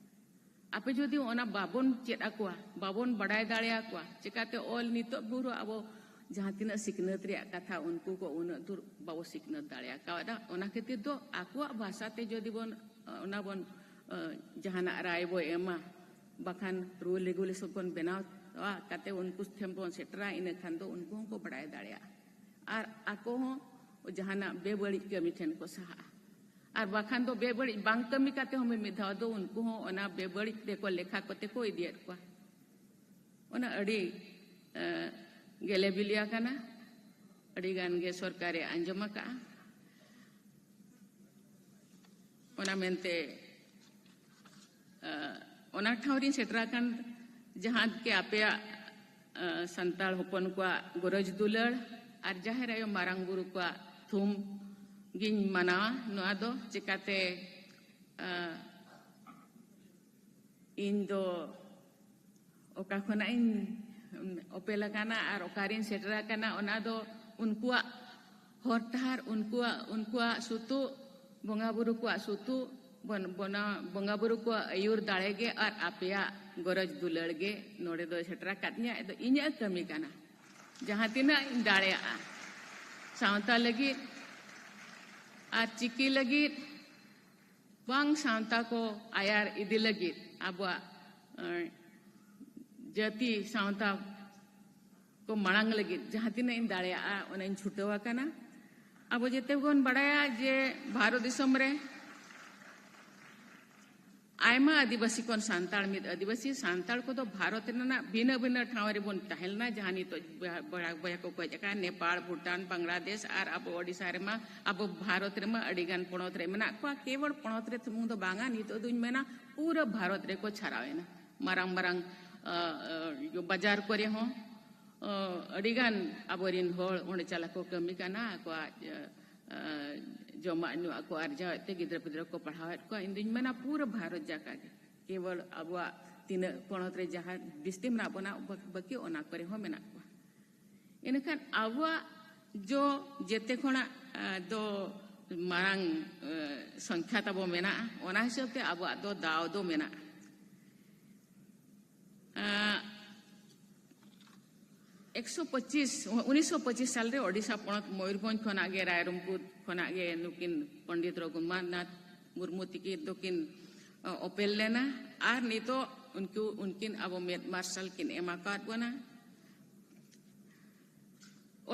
ᱟᱯᱮ ᱡᱩᱫᱤ ᱚᱱᱟ ᱵᱟᱵᱚᱱ ᱪᱮᱫ ᱟᱠᱚᱣᱟ, ᱵᱟᱵᱚᱱ ᱵᱟᱲᱟᱭ ᱫᱟᱲᱮᱭᱟᱠᱚᱣᱟ, ᱪᱮᱠᱟᱛᱮ ᱚᱞ ᱱᱤᱛᱚᱜ ᱵᱷᱳᱨ ᱟᱵᱚ ᱡᱟᱦᱟᱸ ᱛᱤᱱᱟᱹᱜ ᱥᱤᱠᱷᱱᱟᱹᱛ ᱨᱮᱭᱟᱜ ᱠᱟᱛᱷᱟ, ᱩᱱᱠᱩ ᱠᱚ ᱩᱱᱟᱹᱜ ᱫᱩᱨ ᱵᱟᱵᱚ ᱥᱤᱠᱷᱱᱟᱹᱛ ᱫᱟᱲᱮᱭᱟᱜᱼᱟ᱾ ᱠᱟᱣᱫᱟ ᱚᱱᱟ ᱠᱷᱟᱹᱛᱤᱨ ᱫᱚ ᱟᱠᱚᱣᱟᱜ ᱵᱷᱟᱥᱟ ᱛᱮ ᱡᱩᱫᱤ ᱵᱚᱱ, ᱚᱱᱟ ᱵᱚᱱ, ᱚ, ᱡᱟᱦᱟᱱᱟᱜ ᱨᱟᱭ ᱵᱚ ᱮᱢᱟ, ᱵᱟᱠᱷᱟᱱ rule regulation ᱵᱚᱱ ᱵᱮᱱᱟᱣᱟ, ᱠᱟᱛᱮ ᱩᱱᱠᱩ ᱴᱷᱮᱱ ᱵᱚᱱ ᱥᱮᱴᱮᱨᱟ, ᱤᱱᱟᱹ ᱠᱷᱟᱱ ᱫᱚ ᱩᱱᱠᱩ ᱦᱚᱸᱠᱚ ᱵᱟᱲᱟᱭ ᱫᱟᱲᱮᱭᱟᱜᱼᱟ᱾ ᱟᱨ ᱟᱠᱚ ᱦᱚᱸ ᱡᱟᱦᱟᱱᱟᱜ ᱵᱮᱵᱟᱹᱲᱤᱡ ᱠᱟᱹᱢᱤ ᱴᱷᱮᱱ ᱠᱚ ᱥᱟᱦᱟᱜᱼᱟ᱾ ᱟᱨ ᱵᱟᱠᱷᱟᱱ ᱫᱚ ᱵᱮᱵᱟᱹᱲᱤᱡ ᱵᱟᱝ ᱠᱟᱹᱢᱤ ᱠᱟᱛᱮ ᱦᱚᱸ ᱢᱤᱢᱤᱫ ᱫᱷᱟᱣ ᱫᱚ ᱩᱱᱠᱩ ᱦᱚᱸ ᱚᱱᱟ ᱵᱮᱵᱟᱹᱲᱤᱡ ᱨᱮᱠᱚ ᱞᱮᱠᱷᱟ ᱠᱚᱛᱮ ᱠᱚ ᱤᱫᱤᱭᱮᱫ ᱠᱚᱣᱟ᱾ ᱚᱱᱟ ᱟᱹᱰᱤ, ᱮ, ᱜᱮᱞᱮ ᱵᱤᱞᱤ ᱟᱠᱟᱱᱟ, ᱟᱹᱰᱤ ᱜᱟᱱ ᱜᱮ ᱥᱚᱨᱠᱟᱨᱮ ᱟᱸᱡᱚᱢ ᱟᱠᱟᱜᱼᱟ᱾ ᱚᱱᱟ ᱢᱮᱱᱛᱮ, ᱮ, ᱚᱱᱟ ᱴᱷᱟᱶ ᱨᱤᱧ ᱥᱮᱴᱮᱨ ᱟᱠᱟᱱ ᱡᱟᱦᱟᱸ ᱜᱮ ᱟᱯᱮᱭᱟᱜ, ᱮ, ᱥᱟᱱᱛᱟᱲ ᱦᱚᱯᱚᱱ ᱠᱚᱣᱟᱜ ᱜᱚᱨᱚᱡᱽ ᱫᱩᱞᱟᱹᱲ ᱟᱨ ᱡᱟᱦᱮᱨ ᱟᱭᱳ ᱢᱟᱨᱟᱝ ᱵᱩᱨᱩ ᱠᱚᱣᱟᱜ ᱛᱷᱩᱢ ᱜᱤᱧ ᱢᱟᱱᱟᱣᱟ᱾ ᱱᱚᱣᱟ ᱫᱚ ᱪᱮᱠᱟᱛᱮ, ᱮ, ᱤᱧ ᱫᱚ ᱚᱠᱟ ᱠᱷᱚᱱᱟᱜ ᱤᱧ ᱚᱯᱮᱞ ᱟᱠᱟᱱᱟ ᱟᱨ ᱚᱠᱟᱨᱤᱧ ᱥᱮᱴᱮᱨ ᱟᱠᱟᱱᱟ, ᱚᱱᱟ ᱫᱚ ᱩᱱᱠᱩᱣᱟᱜ ᱦᱚᱨ ᱰᱟᱦᱟᱨ, ᱩᱱᱠᱩᱣᱟᱜ, ᱩᱱᱠᱩᱣᱟᱜ ᱥᱩᱛᱩᱜ, ᱵᱚᱸᱜᱟ ᱵᱩᱨᱩ ᱠᱚᱣᱟᱜ ᱥᱩᱛᱩᱜ, ᱵᱚᱱ-, ᱵᱚᱱᱟ-, ᱵᱚᱸᱜᱟ ᱵᱩᱨᱩ ᱠᱚᱣᱟᱜ ᱟᱹᱭᱩᱨ ᱫᱟᱲᱮ ᱜᱮ ᱟᱨ ᱟᱯᱮᱭᱟᱜ ᱜᱚᱨᱚᱡᱽ ᱫᱩᱞᱟᱹᱲ ᱜᱮ ᱱᱚᱰᱮ ᱫᱚ ᱥᱮᱴᱮᱨ ᱟᱠᱟᱫᱤᱧᱟ᱾ ᱟᱫᱚ ᱤᱧᱟᱹᱜ ᱠᱟᱹᱢᱤ ᱠᱟᱱᱟ, ᱡᱟᱦᱟᱸ ᱛᱤᱱᱟᱹᱜ ᱤᱧ ᱫᱟᱲᱮᱭᱟᱜᱼᱟ ᱥᱟᱶᱛᱟ ᱞᱟᱹᱜᱤᱫ ᱟᱨ ᱪᱤᱠᱤ ᱞᱟᱹᱜᱤᱫ, ᱵᱟᱝ ᱥᱟᱶᱛᱟ ᱠᱚ ᱟᱭᱟᱨ ᱤᱫᱤ ᱞᱟᱹᱜᱤᱫ, ᱟᱵᱚᱣᱟᱜ, ᱮ, ᱡᱟᱹᱛᱤ ᱥᱟᱶᱛᱟ ᱠᱚ ᱢᱟᱲᱟᱝ ᱞᱟᱹᱜᱤᱫ ᱡᱟᱦᱟᱸ ᱛᱤᱱᱟᱹᱜ ᱤᱧ ᱫᱟᱲᱮᱭᱟᱜᱼᱟ, ᱚᱱᱟᱧ ᱪᱷᱩᱴᱟᱹᱣ ᱟᱠᱟᱱᱟ᱾ ᱟᱵᱚ ᱡᱮᱛᱮ ᱵᱚᱱ ᱵᱟᱲᱟᱭᱟ ᱡᱮ ᱵᱷᱟᱨᱚᱛ ᱫᱤᱥᱚᱢ ᱨᱮ ᱟᱭᱢᱟ ᱟᱹᱫᱤᱵᱟᱹᱥᱤ ᱠᱷᱚᱱ ᱥᱟᱱᱛᱟᱲ, ᱢᱤᱫ ᱟᱹᱫᱤᱵᱟᱹᱥᱤ ᱥᱟᱱᱛᱟᱲ ᱠᱚᱫᱚ ᱵᱷᱟᱨᱚᱛ ᱨᱮᱱᱟᱜ ᱵᱷᱤᱱᱟᱹ ᱵᱷᱤᱱᱟᱹ ᱴᱷᱟᱶ ᱨᱮᱵᱚᱱ ᱛᱟᱦᱮᱸ ᱞᱮᱱᱟ, ᱡᱟᱦᱟᱸ ᱱᱤᱛᱚᱜ ᱵᱚᱭᱦᱟ, ᱵᱚᱭᱦᱟ, ᱵᱚᱭᱦᱟ ᱠᱚ ᱦᱮᱡ ᱟᱠᱟᱱ ᱱᱮᱯᱟᱲ, ᱵᱷᱩᱴᱟᱱ, ᱵᱟᱝᱞᱟᱫᱮᱥ ᱟᱨ ᱟᱵᱚ ᱳᱰᱤᱥᱟ ᱨᱮᱢᱟ, ᱟᱵᱚ ᱵᱷᱟᱨᱚᱛ ᱨᱮᱢᱟ ᱟᱹᱰᱤ ᱜᱟᱱ ᱯᱚᱱᱚᱛ ᱨᱮ ᱢᱮᱱᱟᱜ ᱠᱚᱣᱟ᱾ ᱠᱮᱵᱚᱞ ᱯᱚᱱᱚᱛ ᱨᱮ ᱥᱩᱢᱩᱝ ᱫᱚ ᱵᱟᱝᱟ, ᱱᱤᱛᱚᱜ ᱫᱩᱧ ᱢᱮᱱᱟ ᱯᱩᱨᱟᱹ ᱵᱷᱟᱨᱚᱛ ᱨᱮᱠᱚ ᱪᱷᱟᱨᱟᱣ ᱮᱱᱟ᱾ ᱢᱟᱨᱟᱝ ᱢᱟᱨᱟᱝ, ᱟ, ᱟ, ᱵᱟᱡᱟᱨ ᱠᱚᱨᱮ ᱦᱚᱸ, ᱟ, ᱟᱹᱰᱤ ᱜᱟᱱ ᱟᱵᱚᱨᱮᱱ ᱦᱚᱲ ᱚᱸᱰᱮ ᱪᱟᱞᱟᱣ ᱠᱚ ᱠᱟᱹᱢᱤ ᱠᱟᱱᱟ, ᱟᱠᱚᱣᱟᱜ, ᱟ, ᱟ, ᱡᱚᱢᱟᱜ ᱧᱩᱣᱟᱜ ᱠᱚ ᱟᱨᱡᱟᱣᱮᱫ ᱛᱮ ᱜᱤᱫᱽᱨᱟᱹ ᱯᱤᱫᱽᱨᱟᱹ ᱠᱚ ᱯᱟᱲᱦᱟᱣᱮᱫ ᱠᱚᱣᱟ᱾ ᱤᱧ ᱫᱩᱧ ᱢᱮᱱᱟ ᱯᱩᱨᱟᱹ ᱵᱷᱟᱨᱚᱛ ᱡᱟᱠᱟᱛ ᱜᱮ, ᱠᱮᱵᱚᱞ ᱟᱵᱚᱣᱟᱜ ᱛᱤᱱᱟᱹᱜ ᱯᱚᱱᱚᱛ ᱨᱮ ᱡᱟᱦᱟᱸ ᱵᱤᱥᱛᱤ ᱢᱮᱱᱟᱜ ᱵᱚᱱᱟ, ᱵᱟ-, ᱵᱟᱹᱠᱤ ᱚᱱᱟ ᱠᱚᱨᱮ ᱦᱚᱸ ᱢᱮᱱᱟᱜ ᱠᱚᱣᱟ᱾ ᱤᱱᱟᱹᱠᱷᱟᱱ ᱟᱵᱚᱣᱟᱜ ᱡᱚ ᱡᱮᱛᱮ ᱠᱷᱚᱱᱟᱜ, ᱟ, ᱫᱚ ᱢᱟᱨᱟᱝ, ᱟ, ᱥᱚᱝᱠᱷᱟ ᱛᱟᱵᱚ ᱢᱮᱱᱟᱜᱼᱟ, ᱚᱱᱟ ᱦᱤᱥᱟᱹᱵ ᱛᱮ ᱟᱵᱚᱣᱟᱜ ᱫᱚ ᱫᱟᱣ ᱫᱚ ᱢᱮᱱᱟᱜᱼᱟ᱾ ᱟ, ᱮᱠᱥᱚ ᱯᱚᱸᱪᱤᱥ, ᱩᱱᱤᱥᱥᱚ ᱯᱚᱸᱪᱤᱥ ᱥᱟᱞ ᱨᱮ ᱳᱰᱤᱥᱟ ᱯᱚᱱᱚᱛ ᱢᱚᱭᱩᱨᱵᱷᱚᱸᱡᱽ ᱠᱷᱚᱱᱟᱜ ᱜᱮ, ᱨᱟᱭᱨᱚᱝᱯᱩᱨ ᱠᱷᱚᱱᱟᱜ ᱜᱮ ᱱᱩᱠᱤᱱ ᱯᱚᱱᱰᱤᱛ ᱨᱚᱜᱷᱩᱱᱟᱛᱷ ᱢᱩᱨᱢᱩ ᱛᱤᱠᱤᱱ ᱫᱚᱠᱤᱱ, ᱚ, ᱚᱯᱮᱞ ᱞᱮᱱᱟ᱾ ᱟᱨ ᱱᱤᱛᱚᱜ ᱩᱱᱠᱩ, ᱩᱱᱠᱤᱱ ᱟᱵᱚ ᱢᱮᱫ ᱢᱟᱨᱥᱟᱞ ᱠᱤᱱ ᱮᱢ ᱟᱠᱟᱫ ᱵᱚᱱᱟ᱾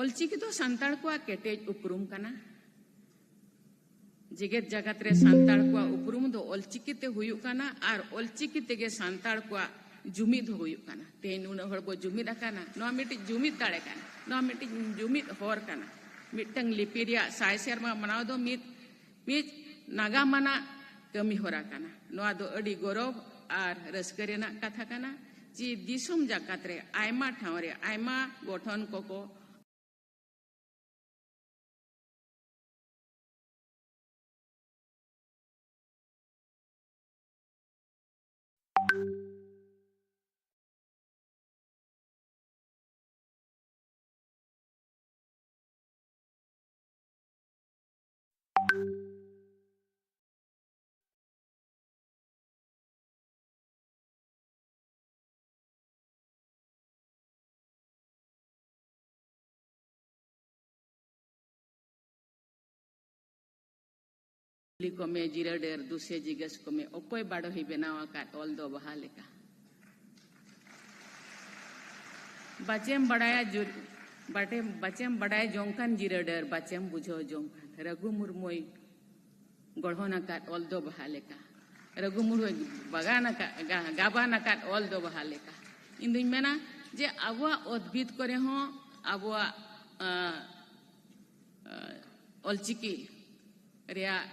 ᱚᱞᱪᱤᱠᱤ ᱫᱚ ᱥᱟᱱᱛᱟᱲ ᱠᱚᱣᱟᱜ ᱠᱮᱴᱮᱡ ᱩᱯᱨᱩᱢ ᱠᱟᱱᱟ᱾ ᱡᱮᱜᱮᱛ ᱡᱟᱠᱟᱛ ᱨᱮ ᱥᱟᱱᱛᱟᱲ ᱠᱚᱣᱟᱜ ᱩᱯᱨᱩᱢ ᱫᱚ ᱚᱞᱪᱤᱠᱤ ᱛᱮ ᱦᱩᱭᱩᱜ ᱠᱟᱱᱟ, ᱟᱨ ᱚᱞᱪᱤᱠᱤ ᱛᱮᱜᱮ ᱥᱟᱱᱛᱟᱲ ᱠᱚᱣᱟᱜ ᱡᱩᱢᱤᱫ ᱦᱚᱸ ᱦᱩᱭᱩᱜ ᱠᱟᱱᱟ᱾ ᱛᱮᱦᱮᱧ ᱱᱩᱱᱟᱹᱜ ᱦᱚᱲ ᱵᱚ ᱡᱩᱢᱤᱫ ᱟᱠᱟᱱᱟ, ᱱᱚᱣᱟ ᱢᱤᱫᱴᱤᱡ ᱡᱩᱢᱤᱫ ᱫᱟᱲᱮ ᱠᱟᱱᱟ, ᱱᱚᱣᱟ ᱢᱤᱫᱴᱤᱡ ᱡᱩᱢᱤᱫ ᱦᱚᱨ ᱠᱟᱱᱟ᱾ ᱢᱤᱫᱴᱟᱝ ᱞᱤᱯᱤ ᱨᱮᱭᱟᱜ ᱥᱟᱭ ᱥᱮᱨᱢᱟ ᱢᱟᱱᱟᱣ ᱫᱚ ᱢᱤᱫ, ᱢᱤᱫ ᱱᱟᱜᱟᱢ ᱟᱱᱟᱜ ᱠᱟᱹᱢᱤ ᱦᱚᱨᱟ ᱠᱟᱱᱟ᱾ ᱱᱚᱣᱟ ᱫᱚ ᱟᱹᱰᱤ ᱜᱚᱨᱚᱵᱽ ᱟᱨ ᱨᱟᱹᱥᱠᱟᱹ ᱨᱮᱱᱟᱜ ᱠᱟᱛᱷᱟ ᱠᱟᱱᱟ ᱡᱮ ᱫᱤᱥᱚᱢ ᱡᱟᱠᱟᱛ ᱨᱮ ᱟᱭᱢᱟ ᱴᱷᱟᱶ ᱨᱮ ᱟᱭᱢᱟ ᱜᱚᱴᱷᱚᱱ ᱠᱚᱠᱚ ᱠᱩᱞᱤ ᱠᱚᱢᱮ ᱡᱤᱨᱟᱹ ᱰᱟᱹᱨ, ᱫᱩᱥᱮ ᱡᱤᱜᱟᱹᱥ ᱠᱚᱢᱮ, ᱚᱠᱚᱭ ᱵᱟᱰᱚᱦᱤ ᱵᱮᱱᱟᱣ ᱟᱠᱟᱫ ᱚᱞ ᱫᱚ ᱵᱟᱦᱟ ᱞᱮᱠᱟ? ᱵᱟᱪᱮᱢ ᱵᱟᱲᱟᱭᱟ ᱡᱩᱨ-, ᱵᱟᱴᱮᱢ, ᱵᱟᱪᱮᱢ ᱵᱟᱰᱟᱭ ᱡᱚᱝ ᱠᱟᱱ ᱡᱤᱨᱟᱹ ᱰᱟᱹᱨ, ᱵᱟᱪᱮᱢ ᱵᱩᱡᱷᱟᱹᱣ ᱡᱚᱝ ᱠᱟᱱ ᱨᱟᱹᱜᱷᱩ ᱢᱩᱨᱢᱩᱭ ᱜᱚᱲᱦᱚᱱ ᱟᱠᱟᱫ ᱚᱞ ᱫᱚ ᱵᱟᱦᱟ ᱞᱮᱠᱟ᱾ ᱨᱟᱹᱜᱷᱩ ᱢᱩᱨᱢᱩᱭ ᱵᱟᱜᱟᱱ ᱟᱠᱟᱫ, ᱜᱟ-, ᱜᱟᱵᱟᱱ ᱟᱠᱟᱫ ᱚᱞ ᱫᱚ ᱵᱟᱦᱟ ᱞᱮᱠᱟ᱾ ᱤᱧ ᱫᱩᱧ ᱢᱮᱱᱟ ᱡᱮ ᱟᱵᱚᱣᱟᱜ ᱚᱛ ᱵᱷᱤᱛ ᱠᱚᱨᱮ ᱦᱚᱸ ᱟᱵᱚᱣᱟᱜ, ᱟᱸ, ᱟᱸ, ᱚᱞᱪᱤᱠᱤ ᱨᱮᱭᱟᱜ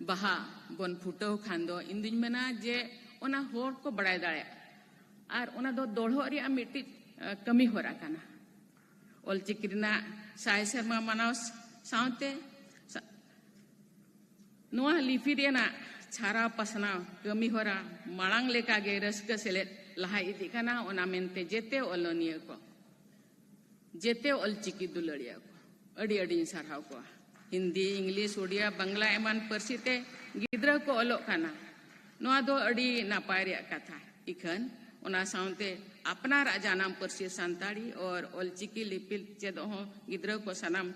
ᱵᱟᱦᱟ ᱵᱚᱱ ᱯᱷᱩᱴᱟᱹᱣ ᱠᱷᱟᱱ ᱫᱚ, ᱤᱧ ᱫᱩᱧ ᱢᱮᱱᱟ ᱡᱮ ᱚᱱᱟ ᱦᱚᱲ ᱠᱚ ᱵᱟᱲᱟᱭ ᱫᱟᱲᱮᱭᱟᱜᱼᱟ᱾ ᱟᱨ ᱚᱱᱟ ᱫᱚ ᱫᱚᱲᱦᱚᱜ ᱨᱮᱭᱟᱜ ᱢᱤᱫᱴᱤᱡ, ᱟᱸ, ᱠᱟᱹᱢᱤ ᱦᱚᱨᱟ ᱠᱟᱱᱟ᱾ ᱚᱞᱪᱤᱠᱤ ᱨᱮᱱᱟᱜ ᱥᱟᱭ ᱥᱮᱨᱢᱟ ᱢᱟᱱᱟᱣ ᱥᱟᱶᱛᱮ ᱥᱟ-, ᱱᱚᱣᱟ ᱞᱤᱯᱤ ᱨᱮᱱᱟᱜ ᱪᱷᱟᱨᱟᱣ ᱯᱟᱥᱱᱟᱣ ᱠᱟᱹᱢᱤ ᱦᱚᱨᱟ ᱢᱟᱲᱟᱝ ᱞᱮᱠᱟᱜᱮ ᱨᱟᱹᱥᱠᱟᱹ ᱥᱮᱞᱮᱫ ᱞᱟᱦᱟ ᱤᱫᱤᱜ ᱠᱟᱱᱟ᱾ ᱚᱱᱟ ᱢᱮᱱᱛᱮ ᱡᱮᱛᱮ ᱚᱞᱚᱱᱤᱭᱟᱹ ᱠᱚ, ᱡᱮᱛᱮ ᱚᱞᱪᱤᱠᱤ ᱫᱩᱞᱟᱹᱲᱤᱭᱟᱹ ᱠᱚ, ᱟᱹᱰᱤ ᱟᱹᱰᱤᱧ ᱥᱟᱨᱦᱟᱣ ᱠᱚᱣᱟ᱾ ᱦᱤᱱᱫᱤ, ᱤᱝᱞᱤᱥ, ᱩᱰᱤᱭᱟ, ᱵᱟᱝᱞᱟ ᱮᱢᱟᱱ ᱯᱟᱹᱨᱥᱤ ᱛᱮ ᱜᱤᱫᱽᱨᱟᱹ ᱠᱚ ᱚᱞᱚᱜ ᱠᱟᱱᱟ, ᱱᱚᱣᱟ ᱫᱚ ᱟᱹᱰᱤ ᱱᱟᱯᱟᱭ ᱨᱮᱭᱟᱜ ᱠᱟᱛᱷᱟ᱾ ᱤᱠᱷᱟᱹᱱ ᱚᱱᱟ ᱥᱟᱶᱛᱮ ᱟᱯᱱᱟᱨᱟᱜ ᱡᱟᱱᱟᱢ ᱯᱟᱹᱨᱥᱤ ᱥᱟᱱᱛᱟᱲᱤ ᱟᱨ ᱚᱞᱪᱤᱠᱤ ᱞᱤᱯᱤ ᱪᱮᱫᱚᱜ ᱦᱚᱸ ᱜᱤᱫᱽᱨᱟᱹ ᱠᱚ ᱥᱟᱱᱟᱢ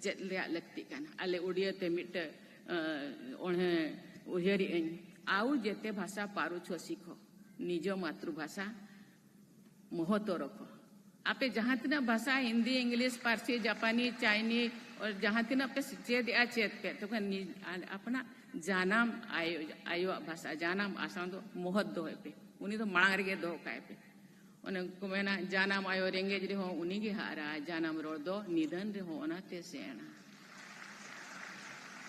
ᱪᱮᱫ ᱨᱮᱭᱟᱜ ᱞᱟᱹᱠᱛᱤᱜ ᱠᱟᱱᱟ᱾ ᱟᱞᱮ ᱩᱰᱤᱭᱟᱹ ᱛᱮ ᱢᱤᱫᱴᱮᱡ, ᱮ, ᱚᱬᱦᱮ ᱩᱭᱦᱟᱹᱨᱮᱜ ᱟᱹᱧ, ᱟᱣ ᱡᱮᱛᱮ ᱵᱷᱟᱥᱟ ᱯᱟᱨᱩ ᱪᱷᱚ ᱥᱤᱠᱷᱚ, ᱱᱤᱡᱚ ᱢᱟᱛᱨᱩ ᱵᱷᱟᱥᱟ ᱢᱚᱦᱚᱛᱚ ᱨᱚᱠᱷᱚ᱾ ᱟᱯᱮ ᱡᱟᱦᱟᱸ ᱛᱤᱱᱟᱹᱜ ᱵᱷᱟᱥᱟ, ᱦᱤᱱᱫᱤ, ᱤᱝᱞᱤᱥ, ᱯᱟᱹᱨᱥᱤ, ᱡᱟᱯᱟᱱᱤ, ᱪᱟᱭᱱᱤ, ᱟᱨ ᱡᱟᱦᱟᱸ ᱛᱤᱱᱟᱹᱜ ᱯᱮ ᱪᱮᱫᱮᱜᱼᱟ, ᱪᱮᱫ ᱯᱮ, ᱛᱚᱠᱷᱚᱱ ᱱᱤᱡ-, ᱟᱯᱱᱟ ᱡᱟᱱᱟᱢ ᱟᱭᱳ, ᱟᱭᱳᱣᱟᱜ ᱵᱷᱟᱥᱟ, ᱡᱟᱱᱟᱢ ᱟᱲᱟᱝ ᱫᱚ ᱢᱚᱦᱚᱛ ᱫᱚᱦᱚᱭ ᱯᱮ᱾ ᱩᱱᱤ ᱫᱚ ᱢᱟᱲᱟᱝ ᱨᱮᱜᱮ ᱫᱚᱦᱚ ᱠᱟᱭ ᱯᱮ᱾ ᱚᱱᱮ ᱠᱚ ᱢᱮᱱᱟ, ᱡᱟᱱᱟᱢ ᱟᱭᱳ ᱨᱮᱸᱜᱮᱡ ᱨᱮᱦᱚᱸ ᱩᱱᱤ ᱜᱮ ᱦᱟᱨᱟ, ᱡᱟᱱᱟᱢ ᱨᱚᱲ ᱫᱚ ᱱᱤᱫᱷᱟᱹᱱ ᱨᱮᱦᱚᱸ ᱚᱱᱟᱛᱮ ᱥᱮᱬᱟ᱾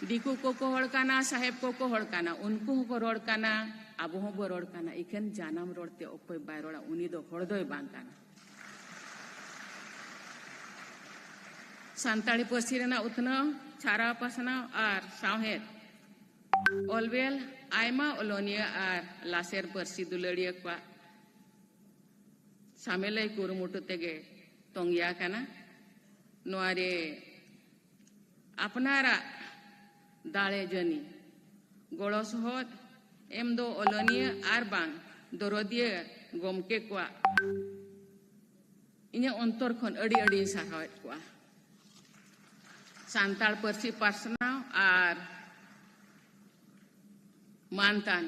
ᱫᱤᱠᱩ ᱠᱚᱠᱚ ᱦᱚᱲ ᱠᱟᱱᱟ, ᱥᱟᱦᱮᱵ ᱠᱚᱠᱚ ᱦᱚᱲ ᱠᱟᱱᱟ, ᱩᱱᱠᱩ ᱦᱚᱸᱠᱚ ᱨᱚᱲ ᱠᱟᱱᱟ, ᱟᱵᱚ ᱦᱚᱸᱵᱚ ᱨᱚᱲ ᱠᱟᱱᱟ᱾ ᱤᱠᱷᱟᱹᱱ ᱡᱟᱱᱟᱢ ᱨᱚᱲ ᱛᱮ ᱚᱠᱚᱭ ᱵᱟᱭ ᱨᱚᱲᱟ, ᱩᱱᱤ ᱫᱚ ᱦᱚᱲ ᱫᱚᱭ ᱵᱟᱝ ᱠᱟᱱᱟ᱾ ᱥᱟᱱᱛᱟᱲᱤ ᱯᱟᱹᱨᱥᱤ ᱨᱮᱱᱟᱜ ᱩᱛᱱᱟᱹᱣ, ᱪᱷᱟᱨᱟᱣ ᱯᱟᱥᱱᱟᱣ ᱟᱨ ᱥᱟᱶᱦᱮᱫ ᱚᱞᱵᱮᱞ ᱟᱭᱢᱟ ᱚᱞᱚᱱᱤᱭᱟᱹ ᱟᱨ ᱞᱟᱥᱮᱨ ᱯᱟᱹᱨᱥᱤ ᱫᱩᱞᱟᱹᱲᱤᱭᱟᱹ ᱠᱚᱣᱟᱜ ᱥᱟᱢᱮᱞᱟᱭ ᱠᱩᱨᱩᱢᱩᱴᱩ ᱛᱮᱜᱮ ᱛᱚᱝᱜᱮ ᱟᱠᱟᱱᱟ᱾ ᱱᱚᱣᱟ ᱨᱮ ᱟᱯᱱᱟᱨᱟᱜ ᱫᱟᱲᱮ ᱡᱟᱹᱱᱤ ᱜᱚᱲᱚ ᱥᱚᱦᱚᱫ ᱮᱢ ᱫᱚ ᱚᱞᱚᱱᱤᱭᱟᱹ ᱟᱨ ᱵᱟᱝ ᱫᱚᱨᱚᱫᱤᱭᱟᱹ ᱜᱚᱢᱠᱮ ᱠᱚᱣᱟᱜ ᱤᱧᱟᱹᱜ ᱚᱱᱛᱚᱨ ᱠᱷᱚᱱ ᱟᱹᱰᱤ ᱟᱹᱰᱤᱧ ᱥᱟᱨᱦᱟᱣᱮᱫ ᱠᱚᱣᱟ᱾ ᱥᱟᱱᱛᱟᱲ ᱯᱟᱹᱨᱥᱤ ᱯᱟᱥᱱᱟᱣ ᱟᱨ ᱢᱟᱱᱛᱟᱱ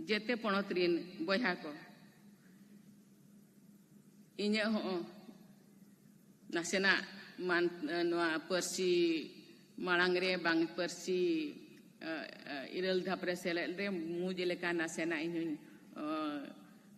ᱡᱮᱛᱮ ᱯᱚᱱᱚᱛ ᱨᱤᱱ ᱵᱚᱭᱦᱟ ᱠᱚ, ᱤᱧᱟᱹᱜ ᱦᱚᱸ ᱱᱟᱥᱮᱱᱟᱜ ᱢᱟᱱ-, ᱱᱚᱣᱟ ᱯᱟᱹᱨᱥᱤ ᱢᱟᱲᱟᱝ ᱨᱮ ᱵᱟᱝ ᱯᱟᱹᱨᱥᱤ, ᱮ, ᱮ, ᱤᱨᱟᱹᱞ ᱫᱷᱟᱯ ᱨᱮ ᱥᱮᱞᱮᱫ ᱨᱮ ᱢᱩᱸᱡ ᱞᱮᱠᱟ ᱱᱟᱥᱮᱱᱟᱜ ᱤᱧ ᱦᱚᱸᱧ, ᱮ,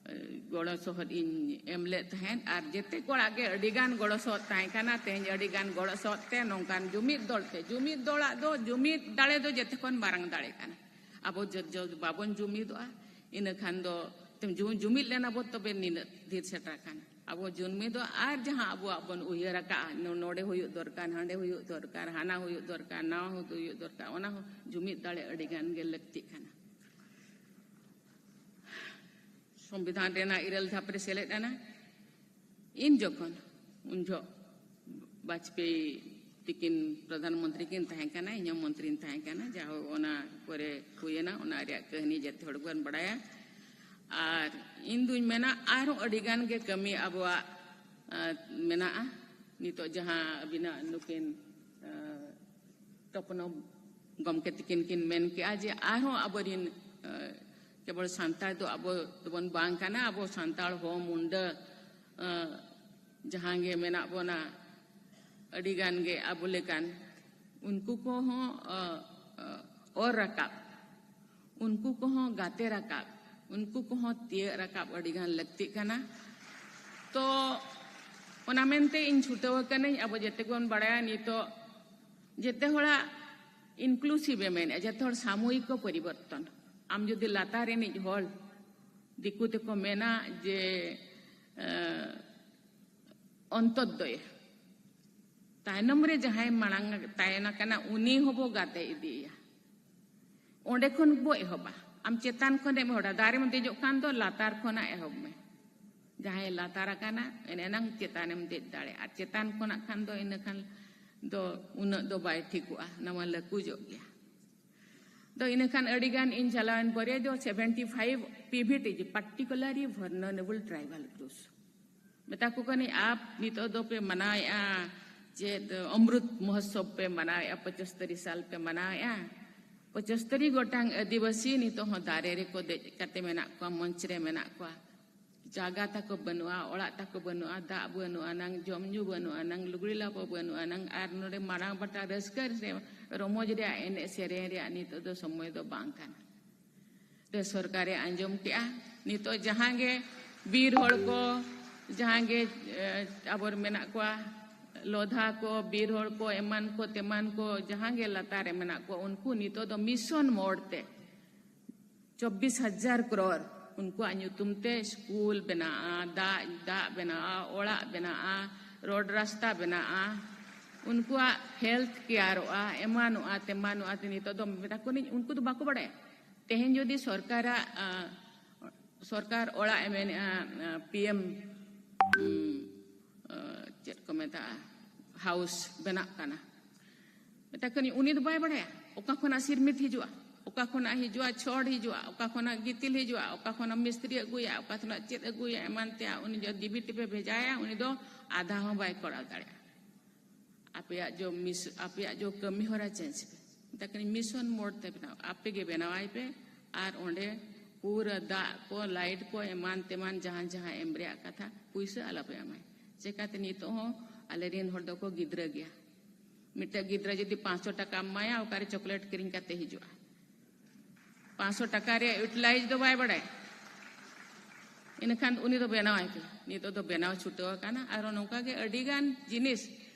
ᱮ, ᱜᱚᱲᱚ ᱥᱚᱦᱚᱫ ᱤᱧ ᱮᱢ ᱞᱮᱫ ᱛᱟᱦᱮᱸᱫ᱾ ᱟᱨ ᱡᱮᱛᱮ ᱠᱚᱲᱟ ᱜᱮ ᱟᱹᱰᱤ ᱜᱟᱱ ᱜᱚᱲᱚ ᱥᱚᱦᱚᱫ ᱛᱟᱦᱮᱸ ᱠᱟᱱᱟ᱾ ᱛᱮᱦᱮᱧ ᱟᱹᱰᱤ ᱜᱟᱱ ᱜᱚᱲᱚ ᱥᱚᱦᱚᱫ ᱛᱮ ᱱᱚᱝᱠᱟᱱ ᱡᱩᱢᱤᱫ ᱫᱚᱞ ᱛᱮ, ᱡᱩᱢᱤᱫ ᱫᱚᱞᱟᱜ ᱫᱚ ᱡᱩᱢᱤᱫ ᱫᱟᱲᱮ ᱫᱚ ᱡᱮᱛᱮ ᱠᱷᱚᱱ ᱢᱟᱨᱟᱝ ᱫᱟᱲᱮ ᱠᱟᱱᱟ᱾ ᱟᱵᱚ ᱡᱚ-, ᱡᱚ-, ᱵᱟᱵᱚᱱ ᱡᱩᱢᱤᱫᱚᱜᱼᱟ, ᱤᱱᱟᱹ ᱠᱷᱟᱱ ᱫᱚ ᱛᱮᱢ ᱡᱩ-, ᱡᱩᱢᱤᱫ ᱞᱮᱱᱟ ᱵᱚ ᱛᱚᱵᱮ ᱱᱤᱱᱟᱹᱜ ᱰᱷᱮᱨ ᱥᱮᱴᱮᱨ ᱠᱟᱱᱟ᱾ ᱟᱵᱚ ᱡᱩᱢᱤᱫᱚᱜᱼᱟ ᱟᱨ ᱡᱟᱦᱟᱸ ᱟᱵᱚᱣᱟᱜ ᱵᱚᱱ ᱩᱭᱦᱟᱹᱨ ᱟᱠᱟᱫᱼᱟ, ᱱᱚ-, ᱱᱚᱰᱮ ᱦᱩᱭᱩᱜ ᱫᱚᱨᱠᱟᱨ, ᱦᱟᱸᱰᱮ ᱦᱩᱭᱩᱜ ᱫᱚᱨᱠᱟᱨ, ᱦᱟᱱᱟ ᱦᱩᱭᱩᱜ ᱫᱚᱨᱠᱟᱨ, ᱱᱟᱣᱟ ᱦᱩᱭᱩᱜ ᱫᱚᱨᱠᱟᱨ, ᱚᱱᱟ ᱦᱚᱸ ᱡᱩᱢᱤᱫ ᱫᱟᱲᱮ ᱟᱹᱰᱤ ᱜᱟᱱ ᱜᱮ ᱞᱟᱹᱠᱛᱤᱜ ᱠᱟᱱᱟ᱾ ᱥᱚᱝᱵᱤᱫᱷᱟᱱ ᱨᱮᱱᱟᱜ ᱤᱨᱟᱹᱞ ᱫᱷᱟᱯ ᱨᱮ ᱥᱮᱞᱮᱫ ᱮᱱᱟ᱾ ᱤᱧ ᱡᱚᱠᱷᱚᱱ, ᱩᱱ ᱡᱚᱦᱚᱜ ᱵᱟᱡᱽᱯᱮᱭᱤ ᱛᱤᱠᱤᱱ ᱯᱨᱚᱫᱷᱟᱱ ᱢᱚᱱᱛᱨᱤ ᱠᱤᱱ ᱛᱟᱦᱮᱸ ᱠᱟᱱᱟ, ᱤᱧ ᱦᱚᱸ ᱢᱚᱱᱛᱨᱤᱧ ᱛᱟᱦᱮᱸ ᱠᱟᱱᱟ᱾ ᱡᱟᱦᱳ, ᱚᱱᱟ ᱯᱚᱨᱮ ᱦᱩᱭᱮᱱᱟ, ᱚᱱᱟ ᱨᱮᱭᱟᱜ ᱠᱟᱹᱦᱱᱤ ᱡᱮᱛᱮ ᱦᱚᱲ ᱜᱮᱵᱚᱱ ᱵᱟᱲᱟᱭᱟ᱾ ᱟᱨ ᱤᱧ ᱫᱩᱧ ᱢᱮᱱᱟ, ᱟᱨᱦᱚᱸ ᱟᱹᱰᱤ ᱜᱟᱱ ᱜᱮ ᱠᱟᱹᱢᱤ ᱟᱵᱚᱣᱟᱜ, ᱟᱸ, ᱢᱮᱱᱟᱜᱼᱟ᱾ ᱱᱤᱛᱚᱜ ᱡᱟᱦᱟᱸ ᱟᱹᱵᱤᱱᱟᱜ ᱱᱩᱠᱤᱱ, ᱟᱸ, ᱛᱚᱯᱱᱚ ᱜᱚᱢᱠᱮ ᱛᱤᱠᱤᱱ ᱠᱤᱱ ᱢᱮᱱ ᱠᱮᱜᱼᱟ ᱡᱮ ᱟᱨᱦᱚᱸ ᱟᱵᱚᱨᱤᱱ, ᱟᱸ, ᱠᱮᱵᱚᱞ ᱥᱟᱱᱛᱟᱲ ᱫᱚ ᱟᱵᱚ ᱫᱚᱵᱚᱱ ᱵᱟᱝ ᱠᱟᱱᱟ, ᱟᱵᱚ ᱥᱟᱱᱛᱟᱲ ᱦᱚᱸ ᱢᱩᱱᱰᱟᱹ, ᱟᱸ, ᱡᱟᱦᱟᱸ ᱜᱮ ᱢᱮᱱᱟᱜ ᱵᱚᱱᱟ, ᱟᱹᱰᱤ ᱜᱟᱱ ᱜᱮ ᱟᱵᱚ ᱞᱮᱠᱟᱱ, ᱩᱱᱠᱩ ᱠᱚᱦᱚᱸ, ᱟᱸ, ᱟᱸ, ᱚᱨ ᱨᱟᱠᱟᱵ, ᱩᱱᱠᱩ ᱠᱚᱦᱚᱸ ᱜᱟᱛᱮ ᱨᱟᱠᱟᱵ, ᱩᱱᱠᱩ ᱠᱚᱦᱚᱸ ᱛᱤᱭᱟᱹᱜ ᱨᱟᱠᱟᱵ ᱟᱹᱰᱤ ᱜᱟᱱ ᱞᱟᱹᱠᱛᱤᱜ ᱠᱟᱱᱟ᱾ ᱛᱚ, ᱚᱱᱟ ᱢᱮᱱᱛᱮ ᱤᱧ ᱪᱷᱩᱴᱟᱹᱣ ᱟᱠᱟᱱᱟᱹᱧ᱾ ᱟᱵᱚ ᱡᱮᱛᱮ ᱵᱚᱱ ᱵᱟᱲᱟᱭᱟ, ᱱᱤᱛᱚᱜ ᱡᱮᱛᱮ ᱦᱚᱲᱟᱜ inclusive ᱮ ᱢᱮᱱᱮᱫᱼᱟ, ᱡᱮᱛᱮ ᱦᱚᱲ ᱥᱟᱢᱚᱭᱤᱠ ᱠᱚ ᱯᱚᱨᱤᱵᱚᱨᱛᱚᱱ᱾ ᱟᱢ ᱡᱩᱫᱤ ᱞᱟᱛᱟᱨ ᱨᱤᱱᱤᱡ ᱦᱚᱲ, ᱫᱤᱠᱩ ᱛᱮᱠᱚ ᱢᱮᱱᱟ ᱡᱮ, ᱮᱸ, ᱚᱱᱛᱚᱫᱽᱫᱚᱭ, ᱛᱟᱭᱱᱚᱢ ᱨᱮ ᱡᱟᱦᱟᱸᱭ ᱢᱟᱲᱟᱝ ᱛᱟᱦᱮᱱ ᱠᱟᱱᱟ, ᱩᱱᱤ ᱦᱚᱸᱵᱚ ᱜᱟᱛᱮ ᱤᱫᱤᱭᱮᱭᱟ᱾ ᱚᱸᱰᱮ ᱠᱷᱚᱱ ᱵᱚ ᱮᱦᱚᱵᱟ᱾ ᱟᱢ ᱪᱮᱛᱟᱱ ᱠᱷᱚᱱᱮᱢ ᱮᱦᱚᱵᱟ, ᱫᱟᱨᱮᱢ ᱫᱮᱡᱚᱜ ᱠᱷᱟᱱ ᱫᱚ ᱞᱟᱛᱟᱨ ᱠᱷᱚᱱᱟᱜ ᱮᱦᱚᱵ ᱢᱮ᱾ ᱡᱟᱦᱟᱸᱭ ᱞᱟᱛᱟᱨ ᱟᱠᱟᱱᱟ, ᱮᱱ ᱮᱱᱟᱝ ᱪᱮᱛᱟᱱᱮᱢ ᱫᱮᱡ ᱫᱟᱲᱮᱭᱟᱜᱼᱟ᱾ ᱟᱨ ᱪᱮᱛᱟᱱ ᱠᱷᱚᱱᱟᱜ ᱠᱷᱟᱱ ᱫᱚ ᱤᱱᱟᱹ ᱠᱷᱟᱱ ᱫᱚ ᱩᱱᱟᱹᱜ ᱫᱚ ᱵᱟᱭ ᱴᱷᱤᱠᱚᱜᱼᱟ, ᱱᱚᱣᱟ ᱞᱟᱹᱠᱩᱡᱚᱜ ᱜᱮᱭᱟ᱾ ᱫᱚ ᱤᱱᱟᱹ ᱠᱷᱟᱱ ᱟᱹᱰᱤ ᱜᱟᱱ ᱤᱧ ᱪᱟᱞᱟᱣᱮᱱ ᱯᱚᱨᱮ ᱫᱚ seventy five P V T G, particularly vulnerable tribal groups, ᱢᱮᱛᱟ ᱠᱚ ᱠᱟᱹᱱᱟᱹᱧ, ᱟᱯ ᱱᱤᱛᱚᱜ ᱫᱚᱯᱮ ᱢᱟᱱᱟᱣᱮᱫᱼᱟ, ᱪᱮᱫ ᱚᱢᱨᱩᱛ ᱢᱚᱦᱳᱛᱥᱚᱵ ᱯᱮ ᱢᱟᱱᱟᱣᱮᱫᱼᱟ, ᱯᱚᱸᱪᱟᱥᱛᱟᱨᱤ ᱥᱟᱞ ᱯᱮ ᱢᱟᱱᱟᱣᱮᱫᱼᱟ᱾ ᱯᱚᱸᱪᱟᱥᱛᱟᱨᱤ ᱜᱚᱴᱟᱝ ᱟᱹᱫᱤᱵᱟᱹᱥᱤ ᱱᱤᱛᱚᱜ ᱦᱚᱸ ᱫᱟᱨᱮ ᱨᱮᱠᱚ ᱫᱮᱡ ᱠᱟᱛᱮ ᱢᱮᱱᱟᱜ ᱠᱚᱣᱟ, ᱢᱚᱧᱪ ᱨᱮ ᱢᱮᱱᱟᱜ ᱠᱚᱣᱟ᱾ ᱡᱟᱭᱜᱟ ᱛᱟᱠᱚ ᱵᱟᱹᱱᱩᱜᱼᱟ, ᱚᱲᱟᱜ ᱛᱟᱠᱚ ᱵᱟᱹᱱᱩᱜᱼᱟ, ᱫᱟᱜ ᱵᱟᱹᱱᱩᱜ ᱟᱱᱟᱝ, ᱡᱚᱢ ᱧᱩ ᱵᱟᱹᱱᱩᱜ ᱟᱱᱟᱝ, ᱞᱩᱜᱽᱲᱤ ᱞᱟᱯᱚ ᱵᱟᱹᱱᱩᱜ ᱟᱱᱟᱝ, ᱟᱨ ᱱᱚᱰᱮ ᱢᱟᱨᱟᱝ ᱯᱟᱛᱟ ᱨᱟᱹᱥᱠᱟᱹ ᱨᱮ ᱨᱚᱢᱚᱡᱽ ᱨᱮᱭᱟᱜ, ᱮᱱᱮᱡ ᱥᱮᱨᱮᱧ ᱨᱮᱭᱟᱜ ᱱᱤᱛᱚᱜ ᱫᱚ ᱥᱚᱢᱚᱭ ᱫᱚ ᱵᱟᱝ ᱠᱟᱱᱟ᱾ ᱨᱮ ᱥᱚᱨᱠᱟᱨᱮ ᱟᱸᱡᱚᱢ ᱠᱮᱜᱼᱟ᱾ ᱱᱤᱛᱚᱜ ᱡᱟᱦᱟᱸ ᱜᱮ ᱵᱤᱨ ᱦᱚᱲ ᱠᱚ, ᱡᱟᱦᱟᱸ ᱜᱮ, ᱮ, ᱟᱵᱚᱨᱮᱱ ᱢᱮᱱᱟᱜ ᱠᱚᱣᱟ, ᱞᱚᱫᱷᱟ ᱠᱚ, ᱵᱤᱨ ᱦᱚᱲ ᱠᱚ, ᱮᱢᱟᱱ ᱠᱚ ᱛᱮᱢᱟᱱ ᱠᱚ, ᱡᱟᱦᱟᱸ ᱜᱮ ᱞᱟᱛᱟᱨ ᱨᱮ ᱢᱮᱱᱟᱜ ᱠᱚᱣᱟ, ᱩᱱᱠᱩ ᱱᱤᱛᱚᱜ ᱫᱚ mission mode ᱛᱮ ᱪᱚᱵᱵᱤᱥ ᱦᱟᱡᱟᱨ ᱠᱨᱳᱨ ᱩᱱᱠᱩᱣᱟᱜ ᱧᱩᱛᱩᱢ ᱛᱮ ᱥᱠᱩᱞ ᱵᱮᱱᱟᱜᱼᱟ, ᱫᱟᱜ, ᱫᱟᱜ ᱵᱮᱱᱟᱜᱼᱟ, ᱚᱲᱟᱜ ᱵᱮᱱᱟᱜᱼᱟ, ᱨᱳᱰ ᱨᱟᱥᱛᱟ ᱵᱮᱱᱟᱜᱼᱟ, ᱩᱱᱠᱩᱣᱟᱜ health careᱚᱜᱼᱟ, ᱮᱢᱟᱱᱚᱜᱼᱟ, ᱛᱮᱢᱟᱱᱚᱜᱼᱟ᱾ ᱱᱤᱛᱚᱜ ᱫᱚ ᱢᱮᱛᱟ ᱠᱚᱣᱟᱧ, ᱩᱱᱠᱩ ᱫᱚ ᱵᱟᱠᱚ ᱵᱟᱲᱟᱭᱟ᱾ ᱛᱮᱦᱮᱧ ᱡᱩᱫᱤ ᱥᱚᱨᱠᱟᱨᱟᱜ, ᱟᱸ, ᱥᱚᱨᱠᱟᱨ ᱚᱲᱟᱜ ᱮ ᱢᱮᱱᱮᱜᱼᱟ, ᱟᱸ, P M, ᱩᱸ, ᱟᱸ, ᱪᱮᱫ ᱠᱚ ᱢᱮᱛᱟᱜᱼᱟ, house ᱵᱮᱱᱟᱜ ᱠᱟᱱᱟ, ᱢᱮᱛᱟ ᱠᱚᱣᱟᱧ, ᱩᱱᱤ ᱫᱚ ᱵᱟᱭ ᱵᱟᱲᱟᱭᱟ ᱚᱠᱟ ᱠᱷᱚᱱᱟᱜ ᱥᱤᱨᱢᱤᱛ ᱦᱤᱡᱩᱜᱼᱟ᱾ ᱚᱠᱟ ᱠᱷᱚᱱᱟᱜ ᱦᱤᱡᱩᱜᱼᱟ ᱪᱷᱚᱲ, ᱦᱤᱡᱩᱜᱼᱟ ᱚᱠᱟ ᱠᱷᱚᱱᱟᱜ ᱜᱤᱛᱤᱞ, ᱦᱤᱡᱩᱜᱼᱟ ᱚᱠᱟ ᱠᱷᱚᱱᱟᱜ ᱢᱤᱥᱛᱨᱤ ᱟᱹᱜᱩᱭᱟ, ᱚᱠᱟ ᱠᱷᱚᱱᱟᱜ ᱪᱮᱫ ᱟᱹᱜᱩᱭᱟ, ᱮᱢᱟᱱ ᱛᱮᱭᱟᱜ, ᱩᱱᱤ ᱡᱚ ᱫᱤᱵᱤ ᱴᱤᱯᱮ ᱵᱷᱮᱡᱟᱭᱟ, ᱩᱱᱤ ᱫᱚ ᱟᱫᱷᱟ ᱦᱚᱸ ᱵᱟᱭ ᱠᱚᱨᱟᱣ ᱫᱟᱲᱮᱭᱟᱜᱼᱟ᱾ ᱟᱯᱮᱭᱟᱜ ᱡᱚ ᱢᱤᱥ ᱟᱯᱮᱭᱟᱜ ᱡᱚ ᱠᱟᱹᱢᱤ ᱦᱚᱨᱟ ᱪᱮᱧᱡᱽ ᱯᱮ, ᱢᱮᱛᱟ ᱠᱟᱹᱱᱟᱹᱧ ᱢᱤᱥᱚᱱ ᱢᱳᱰ ᱛᱮ ᱵᱮᱱᱟᱣ, ᱟᱯᱮ ᱜᱮ ᱵᱮᱱᱟᱣᱟᱭ ᱯᱮ᱾ ᱟᱨ ᱚᱸᱰᱮ ᱯᱩᱨᱟᱹ ᱫᱟᱜ ᱠᱚ, ᱞᱟᱭᱤᱴ ᱠᱚ, ᱮᱢᱟᱱ ᱛᱮᱢᱟᱱ ᱡᱟᱦᱟᱸ ᱡᱟᱦᱟᱸ ᱮᱢ ᱨᱮᱭᱟᱜ ᱠᱟᱛᱷᱟ, ᱯᱩᱭᱥᱟᱹ ᱟᱞᱚᱯᱮ ᱮᱢᱟᱭ᱾ ᱪᱮᱠᱟᱛᱮ ᱱᱤᱛᱚᱜ ᱦᱚᱸ ᱟᱞᱮ ᱨᱮᱱ ᱦᱚᱲ ᱫᱚᱠᱚ ᱜᱤᱫᱽᱨᱟᱹ ᱜᱮᱭᱟ᱾ ᱢᱤᱫᱴᱮᱡ ᱜᱤᱫᱽᱨᱟᱹ ᱡᱩᱫᱤ ᱯᱟᱸᱪᱥᱚ ᱴᱟᱠᱟᱢ ᱮᱢᱟᱭᱟ, ᱚᱠᱟᱨᱮ ᱪᱚᱠᱞᱮᱴ ᱠᱤᱨᱤᱧ ᱠᱟᱛᱮ ᱦᱤᱡᱩᱜᱼᱟ? ᱯᱟᱸᱪᱥᱚ ᱴᱟᱠᱟ ᱨᱮᱭᱟᱜ ᱤᱭᱩᱴᱤᱞᱟᱭᱤᱡᱽ ᱫᱚ ᱵᱟᱭ ᱵᱟᱲᱟᱭᱟ᱾ ᱤᱱᱟᱹᱠᱷᱟᱱ ᱩᱱᱤ ᱫᱚ ᱵᱮᱱᱟᱣᱟᱭ ᱯᱮ᱾ ᱱᱤᱛᱚᱜ ᱫᱚ ᱵᱮᱱᱟᱣ ᱪᱷᱩᱴᱟᱹᱣ ᱟᱠᱟᱱᱟ᱾ ᱟᱨᱦᱚᱸ ᱱᱚᱝᱠᱟ ᱜᱮ ᱟᱹᱰᱤ ᱜᱟᱱ ᱡᱤᱱᱤᱥ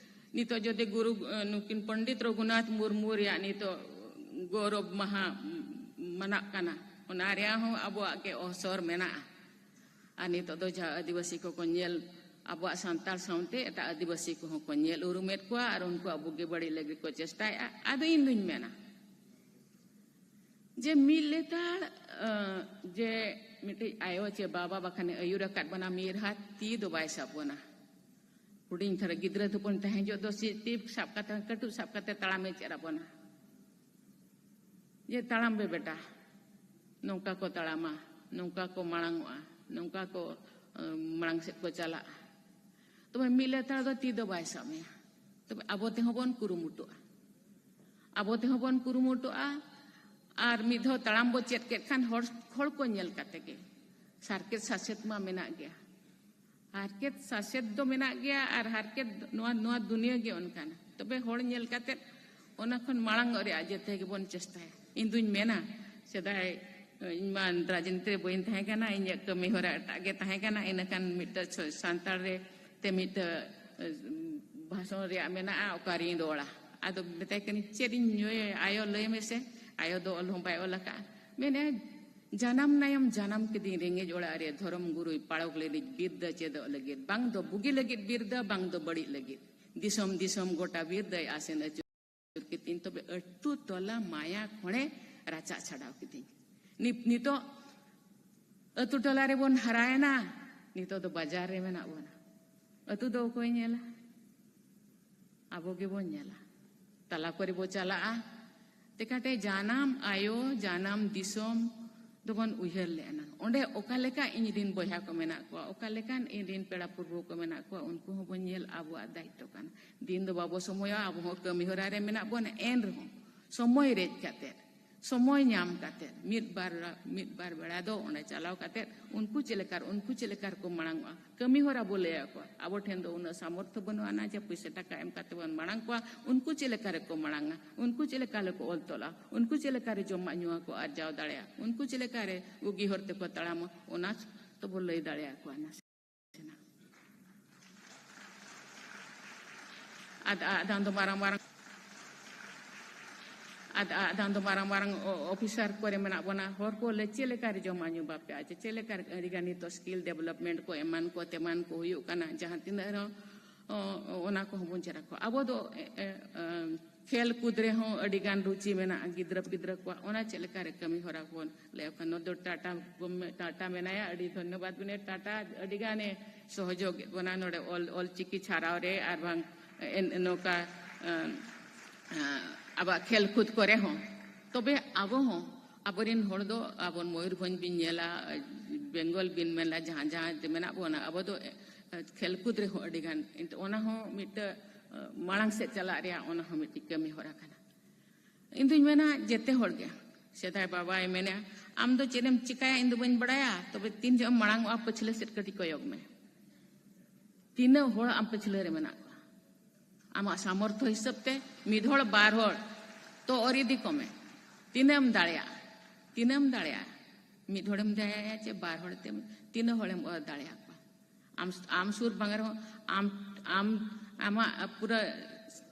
ᱱᱤᱛᱚᱜ ᱡᱩᱫᱤ ᱜᱩᱨᱩ, ᱱᱩᱠᱤᱱ ᱯᱚᱱᱰᱤᱛ ᱨᱚᱜᱷᱩᱱᱟᱛᱷ ᱢᱩᱨᱢᱩ ᱨᱮᱭᱟᱜ ᱱᱤᱛᱚᱜ ᱜᱚᱨᱚᱵᱽ ᱢᱟᱦᱟ ᱢᱟᱱᱟᱜ ᱠᱟᱱᱟ, ᱚᱱᱟ ᱨᱮᱭᱟᱜ ᱦᱚᱸ ᱟᱵᱚᱣᱟᱜ ᱜᱮ ᱚᱥᱚᱨ ᱢᱮᱱᱟᱜᱼᱟ᱾ ᱟᱨ ᱱᱤᱛᱚᱜ ᱫᱚ ᱡᱟᱦᱟᱸ ᱟᱹᱫᱤᱵᱟᱹᱥᱤ ᱠᱚᱠᱚ ᱧᱮᱞ, ᱟᱵᱚᱣᱟᱜ ᱥᱟᱱᱛᱟᱲ ᱥᱟᱶᱛᱮ ᱮᱴᱟᱜ ᱟᱹᱫᱤᱵᱟᱹᱥᱤ ᱠᱚᱦᱚᱸ ᱠᱚ ᱧᱮᱞ ᱩᱨᱩᱢᱮᱫ ᱠᱚᱣᱟ ᱟᱨ ᱩᱱᱠᱩᱣᱟᱜ ᱵᱩᱜᱤ ᱵᱟᱹᱲᱤᱡ ᱞᱟᱹᱜᱤᱫ ᱠᱚ ᱪᱮᱥᱴᱟᱭᱮᱫᱼᱟ᱾ ᱟᱫᱚ ᱤᱧ ᱫᱩᱧ ᱢᱮᱱᱟ, ᱡᱮ ᱢᱤᱫ ᱞᱮᱛᱟᱲ, ᱟᱸ, ᱡᱮ ᱢᱤᱫᱴᱤᱡ ᱟᱭᱳ ᱪᱮ ᱵᱟᱵᱟ ᱵᱟᱠᱷᱟᱱᱮ ᱟᱹᱭᱩᱨ ᱟᱠᱟᱫ ᱵᱚᱱᱟ, ᱢᱤᱫ ᱨᱟᱦᱟ ᱛᱤ ᱫᱚ ᱵᱟᱭ ᱥᱟᱵ ᱵᱚᱱᱟ᱾ ᱦᱩᱰᱤᱧ ᱫᱷᱟᱨᱟ ᱜᱤᱫᱽᱨᱟᱹ ᱫᱚᱵᱚᱱ ᱛᱟᱦᱮᱸ ᱡᱚᱜ ᱫᱚ ᱪᱮᱫ ᱛᱤ ᱥᱟᱵ ᱠᱟᱛᱮ, ᱠᱟᱹᱴᱩᱵ ᱥᱟᱵ ᱠᱟᱛᱮ ᱛᱟᱲᱟᱢᱮ ᱪᱮᱫ ᱟᱵᱚᱱᱟ᱾ ᱡᱮ ᱛᱟᱲᱟᱢ ᱯᱮ ᱵᱮᱴᱟ, ᱱᱚᱝᱠᱟ ᱠᱚ ᱛᱟᱲᱟᱢᱟ, ᱱᱚᱝᱠᱟ ᱠᱚ ᱢᱟᱲᱟᱝᱚᱜᱼᱟ, ᱱᱚᱝᱠᱟ ᱠᱚ, ᱟᱸ, ᱢᱟᱲᱟᱝ ᱥᱮᱫ ᱠᱚ ᱪᱟᱞᱟᱜᱼᱟ᱾ ᱛᱚᱵᱮ ᱢᱤᱫ ᱞᱮᱛᱟᱲ ᱫᱚ ᱛᱤ ᱫᱚ ᱵᱟᱭ ᱥᱟᱵ ᱢᱮᱭᱟ᱾ ᱛᱚᱵᱮ ᱟᱵᱚ ᱛᱮᱦᱚᱸ ᱵᱚᱱ ᱠᱩᱨᱩᱢᱩᱴᱩᱜᱼᱟ, ᱟᱵᱚ ᱛᱮᱦᱚᱸ ᱵᱚᱱ ᱠᱩᱨᱩᱢᱩᱴᱩᱜᱼᱟ᱾ ᱟᱨ ᱢᱤᱫ ᱫᱷᱟᱣ ᱛᱟᱲᱟᱢ ᱵᱚ ᱪᱮᱫ ᱠᱮᱫ ᱠᱷᱟᱱ ᱦᱚᱲ, ᱦᱚᱲ ᱠᱚ ᱧᱮᱞ ᱠᱟᱛᱮ ᱜᱮ ᱥᱟᱨᱠᱮᱛ ᱥᱟᱥᱮᱛ ᱢᱟ ᱢᱮᱱᱟᱜ ᱜᱮᱭᱟ᱾ ᱦᱟᱨᱠᱮᱛ ᱥᱟᱥᱮᱛ ᱫᱚ ᱢᱮᱱᱟᱜ ᱜᱮᱭᱟ ᱟᱨ ᱦᱟᱨᱠᱮᱛ ᱱᱚᱣᱟ, ᱱᱚᱣᱟ ᱫᱩᱱᱤᱭᱟᱹ ᱜᱮ ᱚᱱᱠᱟᱱᱟ᱾ ᱛᱚᱵᱮ ᱦᱚᱲ ᱧᱮᱞ ᱠᱟᱛᱮ ᱚᱱᱟ ᱠᱷᱚᱱ ᱢᱟᱲᱟᱝ ᱚᱜ ᱨᱮᱭᱟᱜ ᱡᱮᱛᱮ ᱜᱮᱵᱚᱱ ᱪᱮᱥᱴᱟᱭᱟ᱾ ᱤᱧ ᱫᱩᱧ ᱢᱮᱱᱟ, ᱥᱮᱫᱟᱭ ᱤᱧ ᱢᱟ ᱨᱟᱡᱽᱱᱤᱛᱤ ᱨᱮ ᱵᱟᱹᱧ ᱛᱟᱦᱮᱸ ᱠᱟᱱᱟ, ᱤᱧᱟᱹᱜ ᱠᱟᱹᱢᱤ ᱦᱚᱨᱟ ᱮᱴᱟᱜ ᱜᱮ ᱛᱟᱦᱮᱸ ᱠᱟᱱᱟ, ᱤᱱᱟᱹᱠᱷᱟᱱ ᱢᱤᱫᱴᱟᱝ ᱪᱷᱚ-, ᱥᱟᱱᱛᱟᱲ ᱨᱮ ᱛᱮ ᱢᱤᱫᱴᱟᱝ, ᱮ, ᱵᱷᱟᱥᱚᱱ ᱨᱮᱭᱟᱜ ᱢᱮᱱᱟᱜᱼᱟ, ᱚᱠᱟᱨᱤᱧ ᱨᱚᱲᱟ? ᱟᱫᱚ ᱢᱮᱛᱟᱭ ᱠᱟᱹᱱᱟᱹᱧ, "ᱪᱮᱫ ᱤᱧ ᱧᱩᱭᱟ? ᱟᱭᱳ, ᱞᱟᱹᱭ ᱢᱮᱥᱮ, ᱟᱭᱳ ᱫᱚ ᱚᱞ ᱦᱚᱸ ᱵᱟᱭ ᱚᱞ ᱟᱠᱟᱫᱼᱟ?" ᱢᱮᱱᱮᱫᱼᱟᱭ, "ᱡᱟᱱᱟᱢ ᱱᱟᱭᱚᱢ ᱡᱟᱱᱟᱢ ᱠᱤᱫᱤᱧ ᱨᱮᱸᱜᱮᱡ ᱚᱲᱟᱜ ᱨᱮ, ᱫᱷᱚᱨᱚᱢ ᱜᱩᱨᱩᱭ ᱯᱟᱲᱚᱠ ᱞᱮᱫᱤᱧ ᱵᱤᱨᱫᱟᱹ ᱪᱮᱫᱚᱜ ᱞᱟᱹᱜᱤᱫ, ᱵᱟᱝ ᱫᱚ ᱵᱩᱜᱤ ᱞᱟᱹᱜᱤᱫ ᱵᱤᱨᱫᱟᱹ, ᱵᱟᱝ ᱫᱚ ᱵᱟᱹᱲᱤᱡ ᱞᱟᱹᱜᱤᱫ, ᱫᱤᱥᱚᱢ ᱫᱤᱥᱚᱢ ᱜᱚᱴᱟ ᱵᱤᱨᱫᱟᱹᱭ ᱟᱥᱮᱱ ᱟᱹᱪᱩᱨ ᱠᱤᱫᱤᱧ, ᱛᱚᱵᱮ ᱟᱹᱛᱩ ᱴᱚᱞᱟ ᱢᱟᱭᱟ ᱠᱷᱚᱲᱮ ᱨᱟᱪᱟᱜ ᱪᱷᱟᱰᱟᱣ ᱠᱤᱫᱤᱧ᱾" ᱱᱤᱛ-, ᱱᱤᱛᱚᱜ ᱟᱹᱛᱩ ᱴᱚᱞᱟ ᱨᱮᱵᱚᱱ ᱦᱟᱨᱟᱭᱮᱱᱟ, ᱱᱤᱛᱚᱜ ᱫᱚ ᱵᱟᱡᱟᱨ ᱨᱮ ᱢᱮᱱᱟᱜ ᱵᱚᱱᱟ᱾ ᱟᱹᱛᱩ ᱫᱚ ᱚᱠᱚᱭ ᱧᱮᱞᱟ? ᱟᱵᱚ ᱜᱮᱵᱚᱱ ᱧᱮᱞᱟ᱾ ᱛᱟᱞᱟ ᱠᱚᱨᱮ ᱵᱚ ᱪᱟᱞᱟᱜᱼᱟ, ᱪᱮᱠᱟᱛᱮ ᱡᱟᱱᱟᱢ ᱟᱭᱳ, ᱡᱟᱱᱟᱢ ᱫᱤᱥᱚᱢ ᱫᱚᱵᱚᱱ ᱩᱭᱦᱟᱹᱨ ᱞᱮᱫᱼᱟ ᱱᱟᱝ᱾ ᱚᱸᱰᱮ ᱚᱠᱟ ᱞᱮᱠᱟ ᱤᱧ ᱨᱤᱱ ᱵᱚᱭᱦᱟ ᱠᱚ ᱢᱮᱱᱟᱜ ᱠᱚᱣᱟ, ᱚᱠᱟ ᱞᱮᱠᱟᱱ ᱤᱧ ᱨᱤᱱ ᱯᱮᱲᱟ ᱯᱩᱨᱵᱷᱩ ᱠᱚ ᱢᱮᱱᱟᱜ ᱠᱚᱣᱟ, ᱩᱱᱠᱩ ᱦᱚᱸᱵᱚᱱ ᱧᱮᱞ ᱟᱵᱚᱣᱟᱜ ᱫᱟᱭᱤᱛᱛᱚ ᱠᱟᱱᱟ᱾ ᱫᱤᱱ ᱫᱚ ᱵᱟᱵᱚ ᱥᱚᱢᱚᱭᱚᱜᱼᱟ, ᱟᱵᱚ ᱦᱚᱸ ᱠᱟᱹᱢᱤ ᱦᱚᱨᱟ ᱨᱮ ᱢᱮᱱᱟᱜ ᱵᱚᱱᱟ, ᱮᱱ ᱨᱮᱦᱚᱸ ᱥᱚᱢᱚᱭ ᱨᱮᱡ ᱠᱟᱛᱮ, ᱥᱚᱢᱚᱭ ᱧᱟᱢ ᱠᱟᱛᱮ, ᱢᱤᱫ ᱵᱟᱨ, ᱢᱤᱫ ᱵᱟᱨ ᱵᱮᱲᱟ ᱫᱚ ᱚᱸᱰᱮ ᱪᱟᱞᱟᱣ ᱠᱟᱛᱮ ᱩᱱᱠᱩ ᱪᱮᱫ ᱞᱮᱠᱟ, ᱩᱱᱠᱩ ᱪᱮᱫ ᱞᱮᱠᱟ ᱨᱮᱠᱚ ᱢᱟᱲᱟᱝ ᱚᱜᱼᱟ, ᱠᱟᱹᱢᱤ ᱦᱚᱨᱟ ᱵᱚ ᱞᱟᱹᱭ ᱟᱠᱚᱣᱟ᱾ ᱟᱵᱚ ᱴᱷᱮᱱ ᱫᱚ ᱩᱱᱟᱹᱜ ᱥᱟᱢᱚᱨᱛᱷᱚ ᱵᱟᱹᱱᱩᱜ ᱟᱱᱟ ᱡᱮ ᱯᱩᱭᱥᱟᱹ ᱴᱟᱠᱟ ᱮᱢ ᱠᱟᱛᱮ ᱵᱚᱱ ᱢᱟᱲᱟᱝ ᱠᱚᱣᱟ, ᱩᱱᱠᱩ ᱪᱮᱫ ᱞᱮᱠᱟ ᱨᱮᱠᱚ ᱢᱟᱲᱟᱝᱟ, ᱩᱱᱠᱩ ᱪᱮᱫ ᱞᱮᱠᱟ ᱨᱮᱠᱚ ᱚᱞ ᱛᱚᱞᱟ, ᱩᱱᱠᱩ ᱪᱮᱫ ᱞᱮᱠᱟ ᱨᱮ ᱡᱚᱢᱟᱜ ᱧᱩᱣᱟᱜ ᱠᱚ ᱟᱨᱡᱟᱣ ᱫᱟᱲᱮᱭᱟᱜᱼᱟ, ᱩᱱᱠᱩ ᱪᱮᱫ ᱞᱮᱠᱟ ᱨᱮ ᱵᱩᱜᱤ ᱦᱚᱨ ᱛᱮᱠᱚ ᱛᱟᱲᱟᱢᱟ, ᱚᱱᱟ ᱛᱚᱵᱚ ᱞᱟᱹᱭ ᱫᱟᱲᱮᱭᱟᱠᱚᱣᱟ ᱱᱟᱥᱮᱱᱟᱜ᱾ ᱟᱫ ᱟᱫᱟᱱ ᱫᱚ ᱢᱟᱨᱟᱝ ᱢᱟᱨᱟᱝ ᱟᱫ ᱟᱫᱟᱱ ᱫᱚ ᱢᱟᱨᱟᱝ ᱢᱟᱨᱟᱝ ᱚ-, ᱚᱯᱷᱤᱥᱟᱨ ᱠᱚᱨᱮ ᱢᱮᱱᱟᱜ ᱵᱚᱱᱟ, ᱦᱚᱲ ᱠᱚ ᱞᱮ ᱪᱮᱫ ᱞᱮᱠᱟ ᱨᱮ ᱡᱚᱢᱟᱜ ᱧᱩ ᱵᱟᱯᱮ ᱟᱪᱮ, ᱪᱮᱫ ᱞᱮᱠᱟ ᱨᱮ ᱟᱹᱰᱤᱜᱟᱱ ᱱᱤᱛᱚᱜ ᱥᱠᱤᱞ ᱰᱮᱵᱷᱞᱚᱯᱢᱮᱱᱴ ᱠᱚ ᱮᱢᱟᱱ ᱠᱚ ᱛᱮᱢᱟᱱ ᱠᱚ ᱦᱩᱭᱩᱜ ᱠᱟᱱᱟ, ᱡᱟᱦᱟᱸ ᱛᱤᱱᱟᱹᱜ ᱨᱮᱦᱚᱸ ᱚ, ᱚᱱᱟ ᱠᱚᱦᱚᱸ ᱵᱚᱱ ᱪᱮᱫ ᱟᱠᱚᱣᱟ᱾ ᱟᱵᱚ ᱫᱚ, ᱮ, ᱮ, ᱮ, ᱠᱷᱮᱞ ᱠᱩᱫ ᱨᱮᱦᱚᱸ ᱟᱹᱰᱤ ᱜᱟᱱ ᱨᱩᱪᱤ ᱢᱮᱱᱟᱜᱼᱟ ᱜᱤᱫᱽᱨᱟᱹ ᱯᱤᱫᱽᱨᱟᱹ ᱠᱚᱣᱟᱜ, ᱚᱱᱟ ᱪᱮᱫ ᱞᱮᱠᱟ ᱨᱮ ᱠᱟᱹᱢᱤ ᱦᱚᱨᱟ ᱵᱚᱱ ᱞᱟᱹᱭ ᱟᱠᱚᱣᱟ᱾ ᱱᱚᱣᱟ ᱫᱚ ᱴᱟᱴᱟ ᱜᱚᱵᱷᱢᱮᱱᱴ, ᱴᱟᱴᱟ ᱢᱮᱱᱟᱭᱟ, ᱟᱹᱰᱤ ᱫᱷᱚᱱᱭᱚᱵᱟᱫ ᱢᱮᱱᱟᱭᱟ᱾ ᱴᱟᱴᱟ ᱟᱹᱰᱤ ᱜᱟᱱᱮ ᱥᱚᱦᱚᱡᱳᱜᱽ ᱮᱫ ᱵᱚᱱᱟ ᱱᱚᱰᱮ ᱚᱞ, ᱚᱞ ᱪᱤᱠᱤ ᱪᱷᱟᱨᱟᱣ ᱨᱮ ᱟᱨ ᱵᱟᱝ ᱮᱱ-, ᱱᱚᱝᱠᱟ, ᱮ, ᱮ, ᱟᱵᱚᱣᱟᱜ ᱠᱷᱮᱞ ᱠᱩᱫ ᱠᱚᱨᱮ ᱦᱚᱸ᱾ ᱛᱚᱵᱮ ᱟᱵᱚ ᱦᱚᱸ, ᱟᱵᱚᱨᱮᱱ ᱦᱚᱲ ᱫᱚ ᱟᱵᱚ ᱢᱚᱭᱩᱨᱵᱷᱚᱸᱡᱽ ᱵᱤᱱ ᱧᱮᱞᱟ, ᱵᱮᱝᱜᱚᱞ ᱵᱤᱱ ᱢᱮᱱᱟ, ᱡᱟᱦᱟᱸ ᱡᱟᱦᱟᱸ ᱡᱮ ᱢᱮᱱᱟᱜ ᱵᱚᱱᱟ, ᱟᱵᱚ ᱫᱚ, ᱮ, ᱠᱷᱮᱞ ᱠᱩᱫ ᱨᱮᱦᱚᱸ ᱟᱹᱰᱤ ᱜᱟᱱ, ᱮᱱᱛᱮ ᱚᱱᱟ ᱦᱚᱸ ᱢᱤᱫᱴᱟᱝ, ᱮ, ᱢᱟᱲᱟᱝ ᱥᱮᱫ ᱪᱟᱞᱟᱜ ᱨᱮᱭᱟᱜ ᱚᱱᱟ ᱦᱚᱸ ᱢᱤᱫᱴᱤᱡ ᱠᱟᱹᱢᱤ ᱦᱚᱨᱟ ᱠᱟᱱᱟ᱾ ᱤᱧ ᱫᱩᱧ ᱢᱮᱱᱟ, ᱡᱮᱛᱮ ᱦᱚᱲ ᱜᱮ, ᱥᱮᱫᱟᱭ ᱵᱟᱵᱟᱭ ᱢᱮᱱᱟ, "ᱟᱢ ᱫᱚ ᱪᱮᱫ ᱮᱢ ᱪᱤᱠᱟᱹᱭᱟ, ᱤᱧ ᱫᱚ ᱵᱟᱹᱧ ᱵᱟᱲᱟᱭᱟ, ᱛᱚᱵᱮ ᱛᱤᱱ ᱡᱚᱦᱚᱜ ᱮᱢ ᱢᱟᱲᱟᱝ ᱚᱜᱼᱟ, ᱯᱟᱹᱪᱷᱞᱟᱹ ᱥᱮᱫ ᱠᱟᱹᱴᱤᱡ ᱠᱚᱭᱚᱜ ᱢᱮ᱾ ᱛᱤᱱᱟᱹᱜ ᱦᱚᱲ ᱟᱢ ᱯᱟᱹᱪᱷᱞᱟᱹ ᱨᱮ ᱢᱮᱱᱟᱜ ᱠᱚᱣᱟ?" ᱟᱢᱟᱜ ᱥᱟᱢᱚᱨᱛᱷᱚ ᱦᱤᱥᱟᱹᱵ ᱛᱮ ᱢᱤᱫ ᱦᱚᱲ, ᱵᱟᱨ ᱦᱚᱲ ᱛᱚ ᱚᱨ ᱤᱫᱤ ᱠᱚᱢᱮ᱾ ᱛᱤᱱᱟᱹᱜ ᱮᱢ ᱫᱟᱲᱮᱭᱟᱜᱼᱟ? ᱛᱤᱱᱟᱹᱜ ᱮᱢ ᱫᱟᱲᱮᱭᱟᱜᱼᱟ? ᱢᱤᱫ ᱦᱚᱲᱮᱢ ᱫᱟᱲᱮᱭᱟᱭᱟ ᱪᱮ ᱵᱟᱨ ᱦᱚᱲ ᱛᱮ, ᱛᱤᱱᱟᱹᱜ ᱦᱚᱲᱮᱢ ᱚᱨ ᱫᱟᱲᱮᱭᱟᱠᱚᱣᱟ? ᱟᱢ, ᱟᱢ ᱥᱩᱨ ᱵᱟᱝ ᱨᱮᱦᱚᱸ, ᱟᱢ, ᱟᱢ, ᱟᱢᱟᱜ ᱯᱩᱨᱟᱹ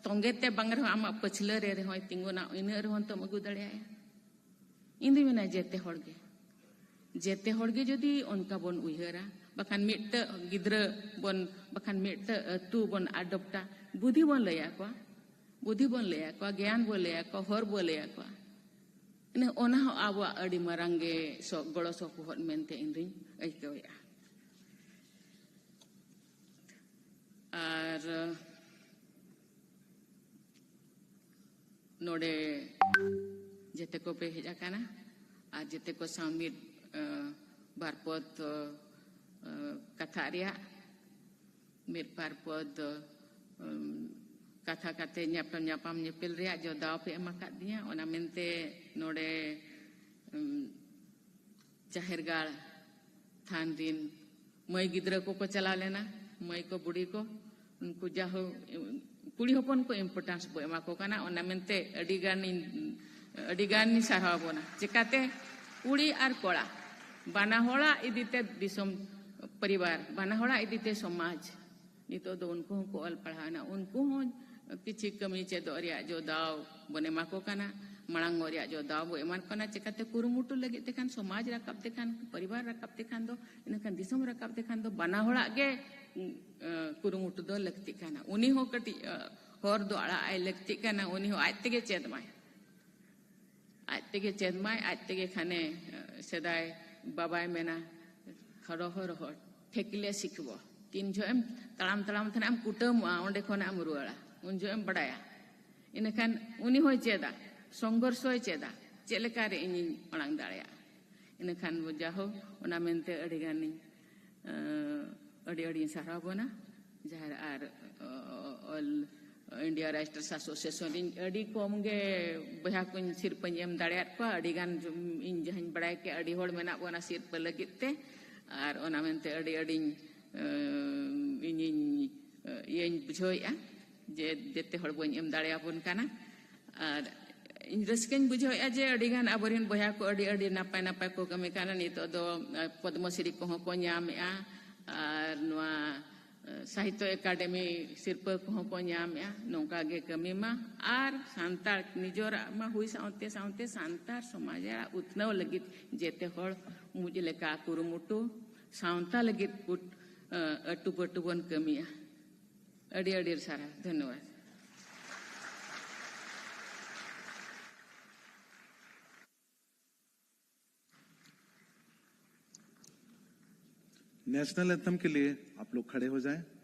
ᱛᱚᱸᱜᱮ ᱛᱮ ᱵᱟᱝ ᱨᱮᱦᱚᱸ, ᱟᱢᱟᱜ ᱯᱟᱹᱪᱷᱞᱟᱹ ᱨᱮ ᱨᱮᱦᱚᱸᱭ ᱛᱤᱸᱜᱩᱱᱟ, ᱤᱱᱟᱹᱜ ᱨᱮᱦᱚᱸ ᱛᱚᱢ ᱟᱹᱜᱩ ᱫᱟᱲᱮᱭᱟᱭᱟ᱾ ᱤᱧ ᱫᱩᱧ ᱢᱮᱱᱟ, ᱡᱮᱛᱮ ᱦᱚᱲ ᱜᱮ, ᱡᱮᱛᱮ ᱦᱚᱲ ᱜᱮ ᱡᱩᱫᱤ ᱚᱱᱠᱟ ᱵᱚᱱ ᱩᱭᱦᱟᱹᱨᱟ, ᱵᱟᱠᱷᱟᱱ ᱢᱤᱫᱴᱟᱹᱜ ᱜᱤᱫᱽᱨᱟᱹ ᱵᱚᱱ, ᱵᱟᱠᱷᱟᱱ ᱢᱤᱫᱴᱟᱹᱜ ᱟᱹᱛᱩ ᱵᱚᱱ ᱟᱰᱚᱯᱴᱟ, ᱵᱩᱫᱷᱤ ᱵᱚᱱ ᱞᱟᱹᱭ ᱟᱠᱚᱣᱟ, ᱵᱩᱫᱷᱤ ᱵᱚᱱ ᱞᱟᱹᱭ ᱟᱠᱚᱣᱟ, ᱜᱮᱭᱟᱱ ᱵᱚᱱ ᱞᱟᱹᱭ ᱟᱠᱚᱣᱟ, ᱦᱚᱨ ᱵᱚᱱ ᱞᱟᱹᱭ ᱟᱠᱚᱣᱟ, ᱤᱱᱟᱹ ᱚᱱᱟ ᱦᱚᱸ ᱟᱵᱚᱣᱟᱜ ᱟᱹᱰᱤ ᱢᱟᱨᱟᱝ ᱜᱮ ᱥᱚ-, ᱜᱚᱲᱚ ᱥᱚᱯᱚᱦᱚᱫ ᱢᱮᱱᱛᱮ ᱤᱧ ᱫᱩᱧ ᱟᱹᱭᱠᱟᱹᱣᱮᱫᱼᱟ᱾ ᱟᱨ ᱱᱚᱰᱮ ᱡᱮᱛᱮ ᱠᱚᱯᱮ ᱦᱮᱡ ᱟᱠᱟᱱᱟ ᱟᱨ ᱡᱮᱛᱮ ᱠᱚ ᱥᱟᱶ ᱢᱤᱫ, ᱮ, ᱵᱟᱨ ᱯᱚᱫ, ᱮ, ᱠᱟᱛᱷᱟ ᱨᱮᱭᱟᱜ, ᱢᱤᱫ ᱵᱟᱨ ᱯᱚᱫ, ᱮᱢ, ᱠᱟᱛᱷᱟ ᱠᱟᱛᱮ ᱧᱟᱯᱟᱢ, ᱧᱟᱯᱟᱢ ᱧᱮᱯᱮᱞ ᱨᱮᱭᱟᱜ ᱡᱚ ᱫᱟᱣ ᱯᱮ ᱮᱢ ᱟᱠᱟᱫ ᱫᱤᱧᱟ᱾ ᱚᱱᱟ ᱢᱮᱱᱛᱮ ᱱᱚᱰᱮ, ᱮᱢ, ᱡᱟᱦᱮᱨ ᱜᱟᱲ ᱛᱷᱟᱱ ᱨᱤᱱ ᱢᱟᱹᱭ ᱜᱤᱫᱽᱨᱟᱹ ᱠᱚᱠᱚ ᱪᱟᱞᱟᱣ ᱞᱮᱱᱟ, ᱢᱟᱹᱭ ᱠᱚ, ᱵᱩᱰᱷᱤ ᱠᱚ, ᱩᱱᱠᱩ ᱡᱟᱦᱳ ᱠᱩᱲᱤ ᱦᱚᱯᱚᱱ ᱠᱚ importance ᱵᱚ ᱮᱢᱟ ᱠᱚ ᱠᱟᱱᱟ, ᱚᱱᱟ ᱢᱮᱱᱛᱮ ᱟᱹᱰᱤ ᱜᱟᱱᱤᱧ, ᱟᱹᱰᱤ ᱜᱟᱱᱤᱧ ᱥᱟᱨᱦᱟᱣ ᱵᱚᱱᱟ᱾ ᱪᱮᱠᱟᱛᱮ ᱠᱩᱲᱤ ᱟᱨ ᱠᱚᱲᱟ ᱵᱟᱱᱟ ᱦᱚᱲᱟᱜ ᱤᱫᱤᱛᱮ ᱫᱤᱥᱚᱢ, ᱯᱚᱨᱤᱵᱟᱨ, ᱵᱟᱱᱟ ᱦᱚᱲᱟᱜ ᱤᱫᱤᱛᱮ ᱥᱚᱢᱟᱡᱽ ᱱᱤᱛᱚᱜ ᱫᱚ ᱩᱱᱠᱩ ᱦᱚᱸᱠᱚ ᱚᱞ ᱯᱟᱲᱦᱟᱣ ᱮᱱᱟ, ᱩᱱᱠᱩ ᱦᱚᱸ ᱠᱤᱪᱷᱤ ᱠᱟᱹᱢᱤ ᱪᱮᱫᱚᱜ ᱨᱮᱭᱟᱜ ᱡᱚ ᱫᱟᱣ ᱵᱚᱱ ᱮᱢᱟ ᱠᱚ ᱠᱟᱱᱟ, ᱢᱟᱲᱟᱝᱚᱜ ᱨᱮᱭᱟᱜ ᱡᱚ ᱫᱟᱣ ᱵᱚ ᱮᱢᱟ ᱠᱚ ᱠᱟᱱᱟ᱾ ᱪᱮᱠᱟᱛᱮ ᱠᱩᱨᱩᱢᱩᱴᱩ ᱞᱟᱹᱜᱤᱫ ᱛᱮᱠᱷᱟᱱ, ᱥᱚᱢᱟᱡᱽ ᱨᱟᱠᱟᱵ ᱛᱮᱠᱷᱟᱱ, ᱯᱚᱨᱤᱵᱟᱨ ᱨᱟᱠᱟᱵ ᱛᱮᱠᱷᱟᱱ ᱫᱚ, ᱤᱱᱟᱹᱠᱷᱟᱱ ᱫᱤᱥᱚᱢ ᱨᱟᱠᱟᱵ ᱛᱮᱠᱷᱟᱱ ᱫᱚ ᱵᱟᱱᱟ ᱦᱚᱲᱟᱜ ᱜᱮ, ᱩᱸ, ᱠᱩᱨᱩᱢᱩᱴᱩ ᱫᱚ ᱞᱟᱹᱠᱛᱤᱜ ᱠᱟᱱᱟ᱾ ᱩᱱᱤ ᱦᱚᱸ ᱠᱟᱹᱴᱤᱡ, ᱟᱸ, ᱦᱚᱨ ᱫᱚ ᱟᱲᱟᱜ ᱟᱭ ᱞᱟᱹᱠᱛᱤᱜ ᱠᱟᱱᱟ, ᱩᱱᱤ ᱦᱚᱸ ᱟᱡ ᱛᱮᱜᱮ ᱪᱮᱫ ᱢᱟᱭ᱾ ᱟᱡ ᱛᱮᱜᱮ ᱪᱮᱫ ᱢᱟᱭ, ᱟᱡ ᱛᱮᱜᱮ ᱠᱷᱟᱱᱮ, ᱥᱮᱫᱟᱭ ᱵᱟᱵᱟᱭ ᱢᱮᱱᱟ, "ᱦᱚᱨᱚ ᱦᱚᱨᱚ ᱦᱚᱲ, ᱴᱷᱮᱠᱞᱮ ᱥᱤᱠᱷᱵᱚ, ᱛᱤᱱ ᱡᱚᱦᱚᱜ ᱮᱢ ᱛᱟᱲᱟᱢ ᱛᱟᱲᱟᱢ ᱛᱮ ᱱᱟᱜ ᱮᱢ ᱠᱩᱴᱟᱹᱢᱚᱜᱼᱟ, ᱚᱸᱰᱮ ᱠᱷᱚᱱᱟᱜ ᱮᱢ ᱨᱩᱣᱟᱹᱲᱟ, ᱩᱱ ᱡᱚᱦᱚᱜ ᱮᱢ ᱵᱟᱰᱟᱭᱟ᱾" ᱤᱱᱟᱹᱠᱷᱟᱱ ᱩᱱᱤ ᱦᱚᱸᱭ ᱪᱮᱫᱟ, ᱥᱚᱝᱜᱷᱚᱨᱥᱚᱭ ᱪᱮᱫᱟ, ᱪᱮᱫ ᱞᱮᱠᱟᱨᱮ ᱤᱧᱤᱧ ᱢᱟᱲᱟᱝ ᱫᱟᱲᱮᱭᱟᱜᱼᱟ᱾ ᱤᱱᱟᱹᱠᱷᱟᱱ ᱡᱟᱦᱳ, ᱚᱱᱟ ᱢᱮᱱᱛᱮ ᱟᱹᱰᱤ ᱜᱟᱱᱤᱧ, ᱟᱹᱰᱤ ᱟᱹᱰᱤᱧ ᱥᱟᱨᱦᱟᱣ ᱵᱚᱱᱟ᱾ ᱡᱟᱦᱟᱸ ᱟᱨ, ᱚ, ᱚᱞ, India Writers Association ᱨᱤᱧ ᱟᱹᱰᱤ ᱠᱚᱢ ᱜᱮ ᱵᱚᱭᱦᱟ ᱠᱚᱧ ᱥᱤᱨᱯᱟᱹᱧ ᱮᱢ ᱫᱟᱲᱮᱭᱟᱫ ᱠᱚᱣᱟ᱾ ᱟᱹᱰᱤ ᱜᱟᱱ ᱤᱧ ᱡᱟᱦᱟᱸᱧ ᱵᱟᱲᱟᱭ ᱠᱮᱫ, ᱟᱹᱰᱤ ᱦᱚᱲ ᱢᱮᱱᱟᱜ ᱵᱚᱱᱟ ᱥᱤᱨᱯᱟᱹ ᱞᱟᱹᱜᱤᱫ ᱛᱮ, ᱟᱨ ᱚᱱᱟ ᱢᱮᱱᱛᱮ ᱟᱹᱰᱤ ᱟᱹᱰᱤᱧ, ᱮᱸ, ᱤᱧᱤᱧ, ᱮᱸ, ᱤᱭᱟᱹᱧ ᱵᱩᱡᱷᱟᱹᱣᱮᱫᱼᱟ ᱡᱮ ᱡᱮᱛᱮ ᱦᱚᱲ ᱵᱟᱹᱧ ᱮᱢ ᱫᱟᱲᱮᱭᱟᱵᱚᱱ ᱠᱟᱱᱟ᱾ ᱟᱨ ᱤᱧ ᱨᱟᱹᱥᱠᱟᱹᱧ ᱵᱩᱡᱷᱟᱹᱣᱮᱫᱼᱟ ᱡᱮ ᱟᱹᱰᱤ ᱜᱟᱱ ᱟᱵᱚᱨᱮᱱ ᱵᱚᱭᱦᱟ ᱠᱚ ᱟᱹᱰᱤ ᱟᱹᱰᱤ ᱱᱟᱯᱟᱭ ᱱᱟᱯᱟᱭ ᱠᱚ ᱠᱟᱹᱢᱤ ᱠᱟᱱᱟ᱾ ᱱᱤᱛᱚᱜ ᱫᱚ, ᱮᱸ, ᱯᱚᱫᱽᱢᱚᱥᱨᱤ ᱠᱚᱦᱚᱸ ᱠᱚ ᱧᱟᱢᱮᱫᱼᱟ, ᱟᱨ ᱱᱚᱣᱟ, ᱮᱸ, ᱥᱟᱦᱤᱛᱛᱚ ᱮᱠᱟᱰᱮᱢᱤ ᱥᱤᱨᱯᱟᱹ ᱠᱚᱦᱚᱸ ᱠᱚ ᱧᱟᱢᱮᱫᱼᱟ᱾ ᱱᱚᱝᱠᱟ ᱜᱮ ᱠᱟᱹᱢᱤ ᱢᱟ, ᱟᱨ ᱥᱟᱱᱛᱟᱲ ᱱᱤᱡᱚᱨᱟᱜ ᱢᱟ ᱦᱩᱭ ᱥᱟᱶᱛᱮ ᱥᱟᱶᱛᱮ ᱥᱟᱱᱛᱟᱲ ᱥᱚᱢᱟᱡᱽ ᱨᱮᱭᱟᱜ ᱩᱛᱱᱟᱹᱣ ᱞᱟᱹᱜᱤᱫ ᱡᱮᱛᱮ ᱦᱚᱲ ᱢᱩᱡ ᱞᱮᱠᱟ ᱠᱩᱨᱩᱢᱩᱴᱩ, ᱥᱟᱶᱛᱟ ᱞᱟᱹᱜᱤᱫ ᱠᱩᱴ-, ᱮᱸ, ᱟᱹᱴᱩᱯᱟᱹᱴᱩ ᱵᱚᱱ ᱠᱟᱹᱢᱤᱭᱟ᱾ ᱟᱹᱰᱤ ᱟᱹᱰᱤ ᱥᱟᱨᱦᱟᱣ, ᱫᱷᱚᱱᱭᱚᱵᱟᱫ᱾ नेशनल एंथम के लिए आप लोग खड़े हो जाएं।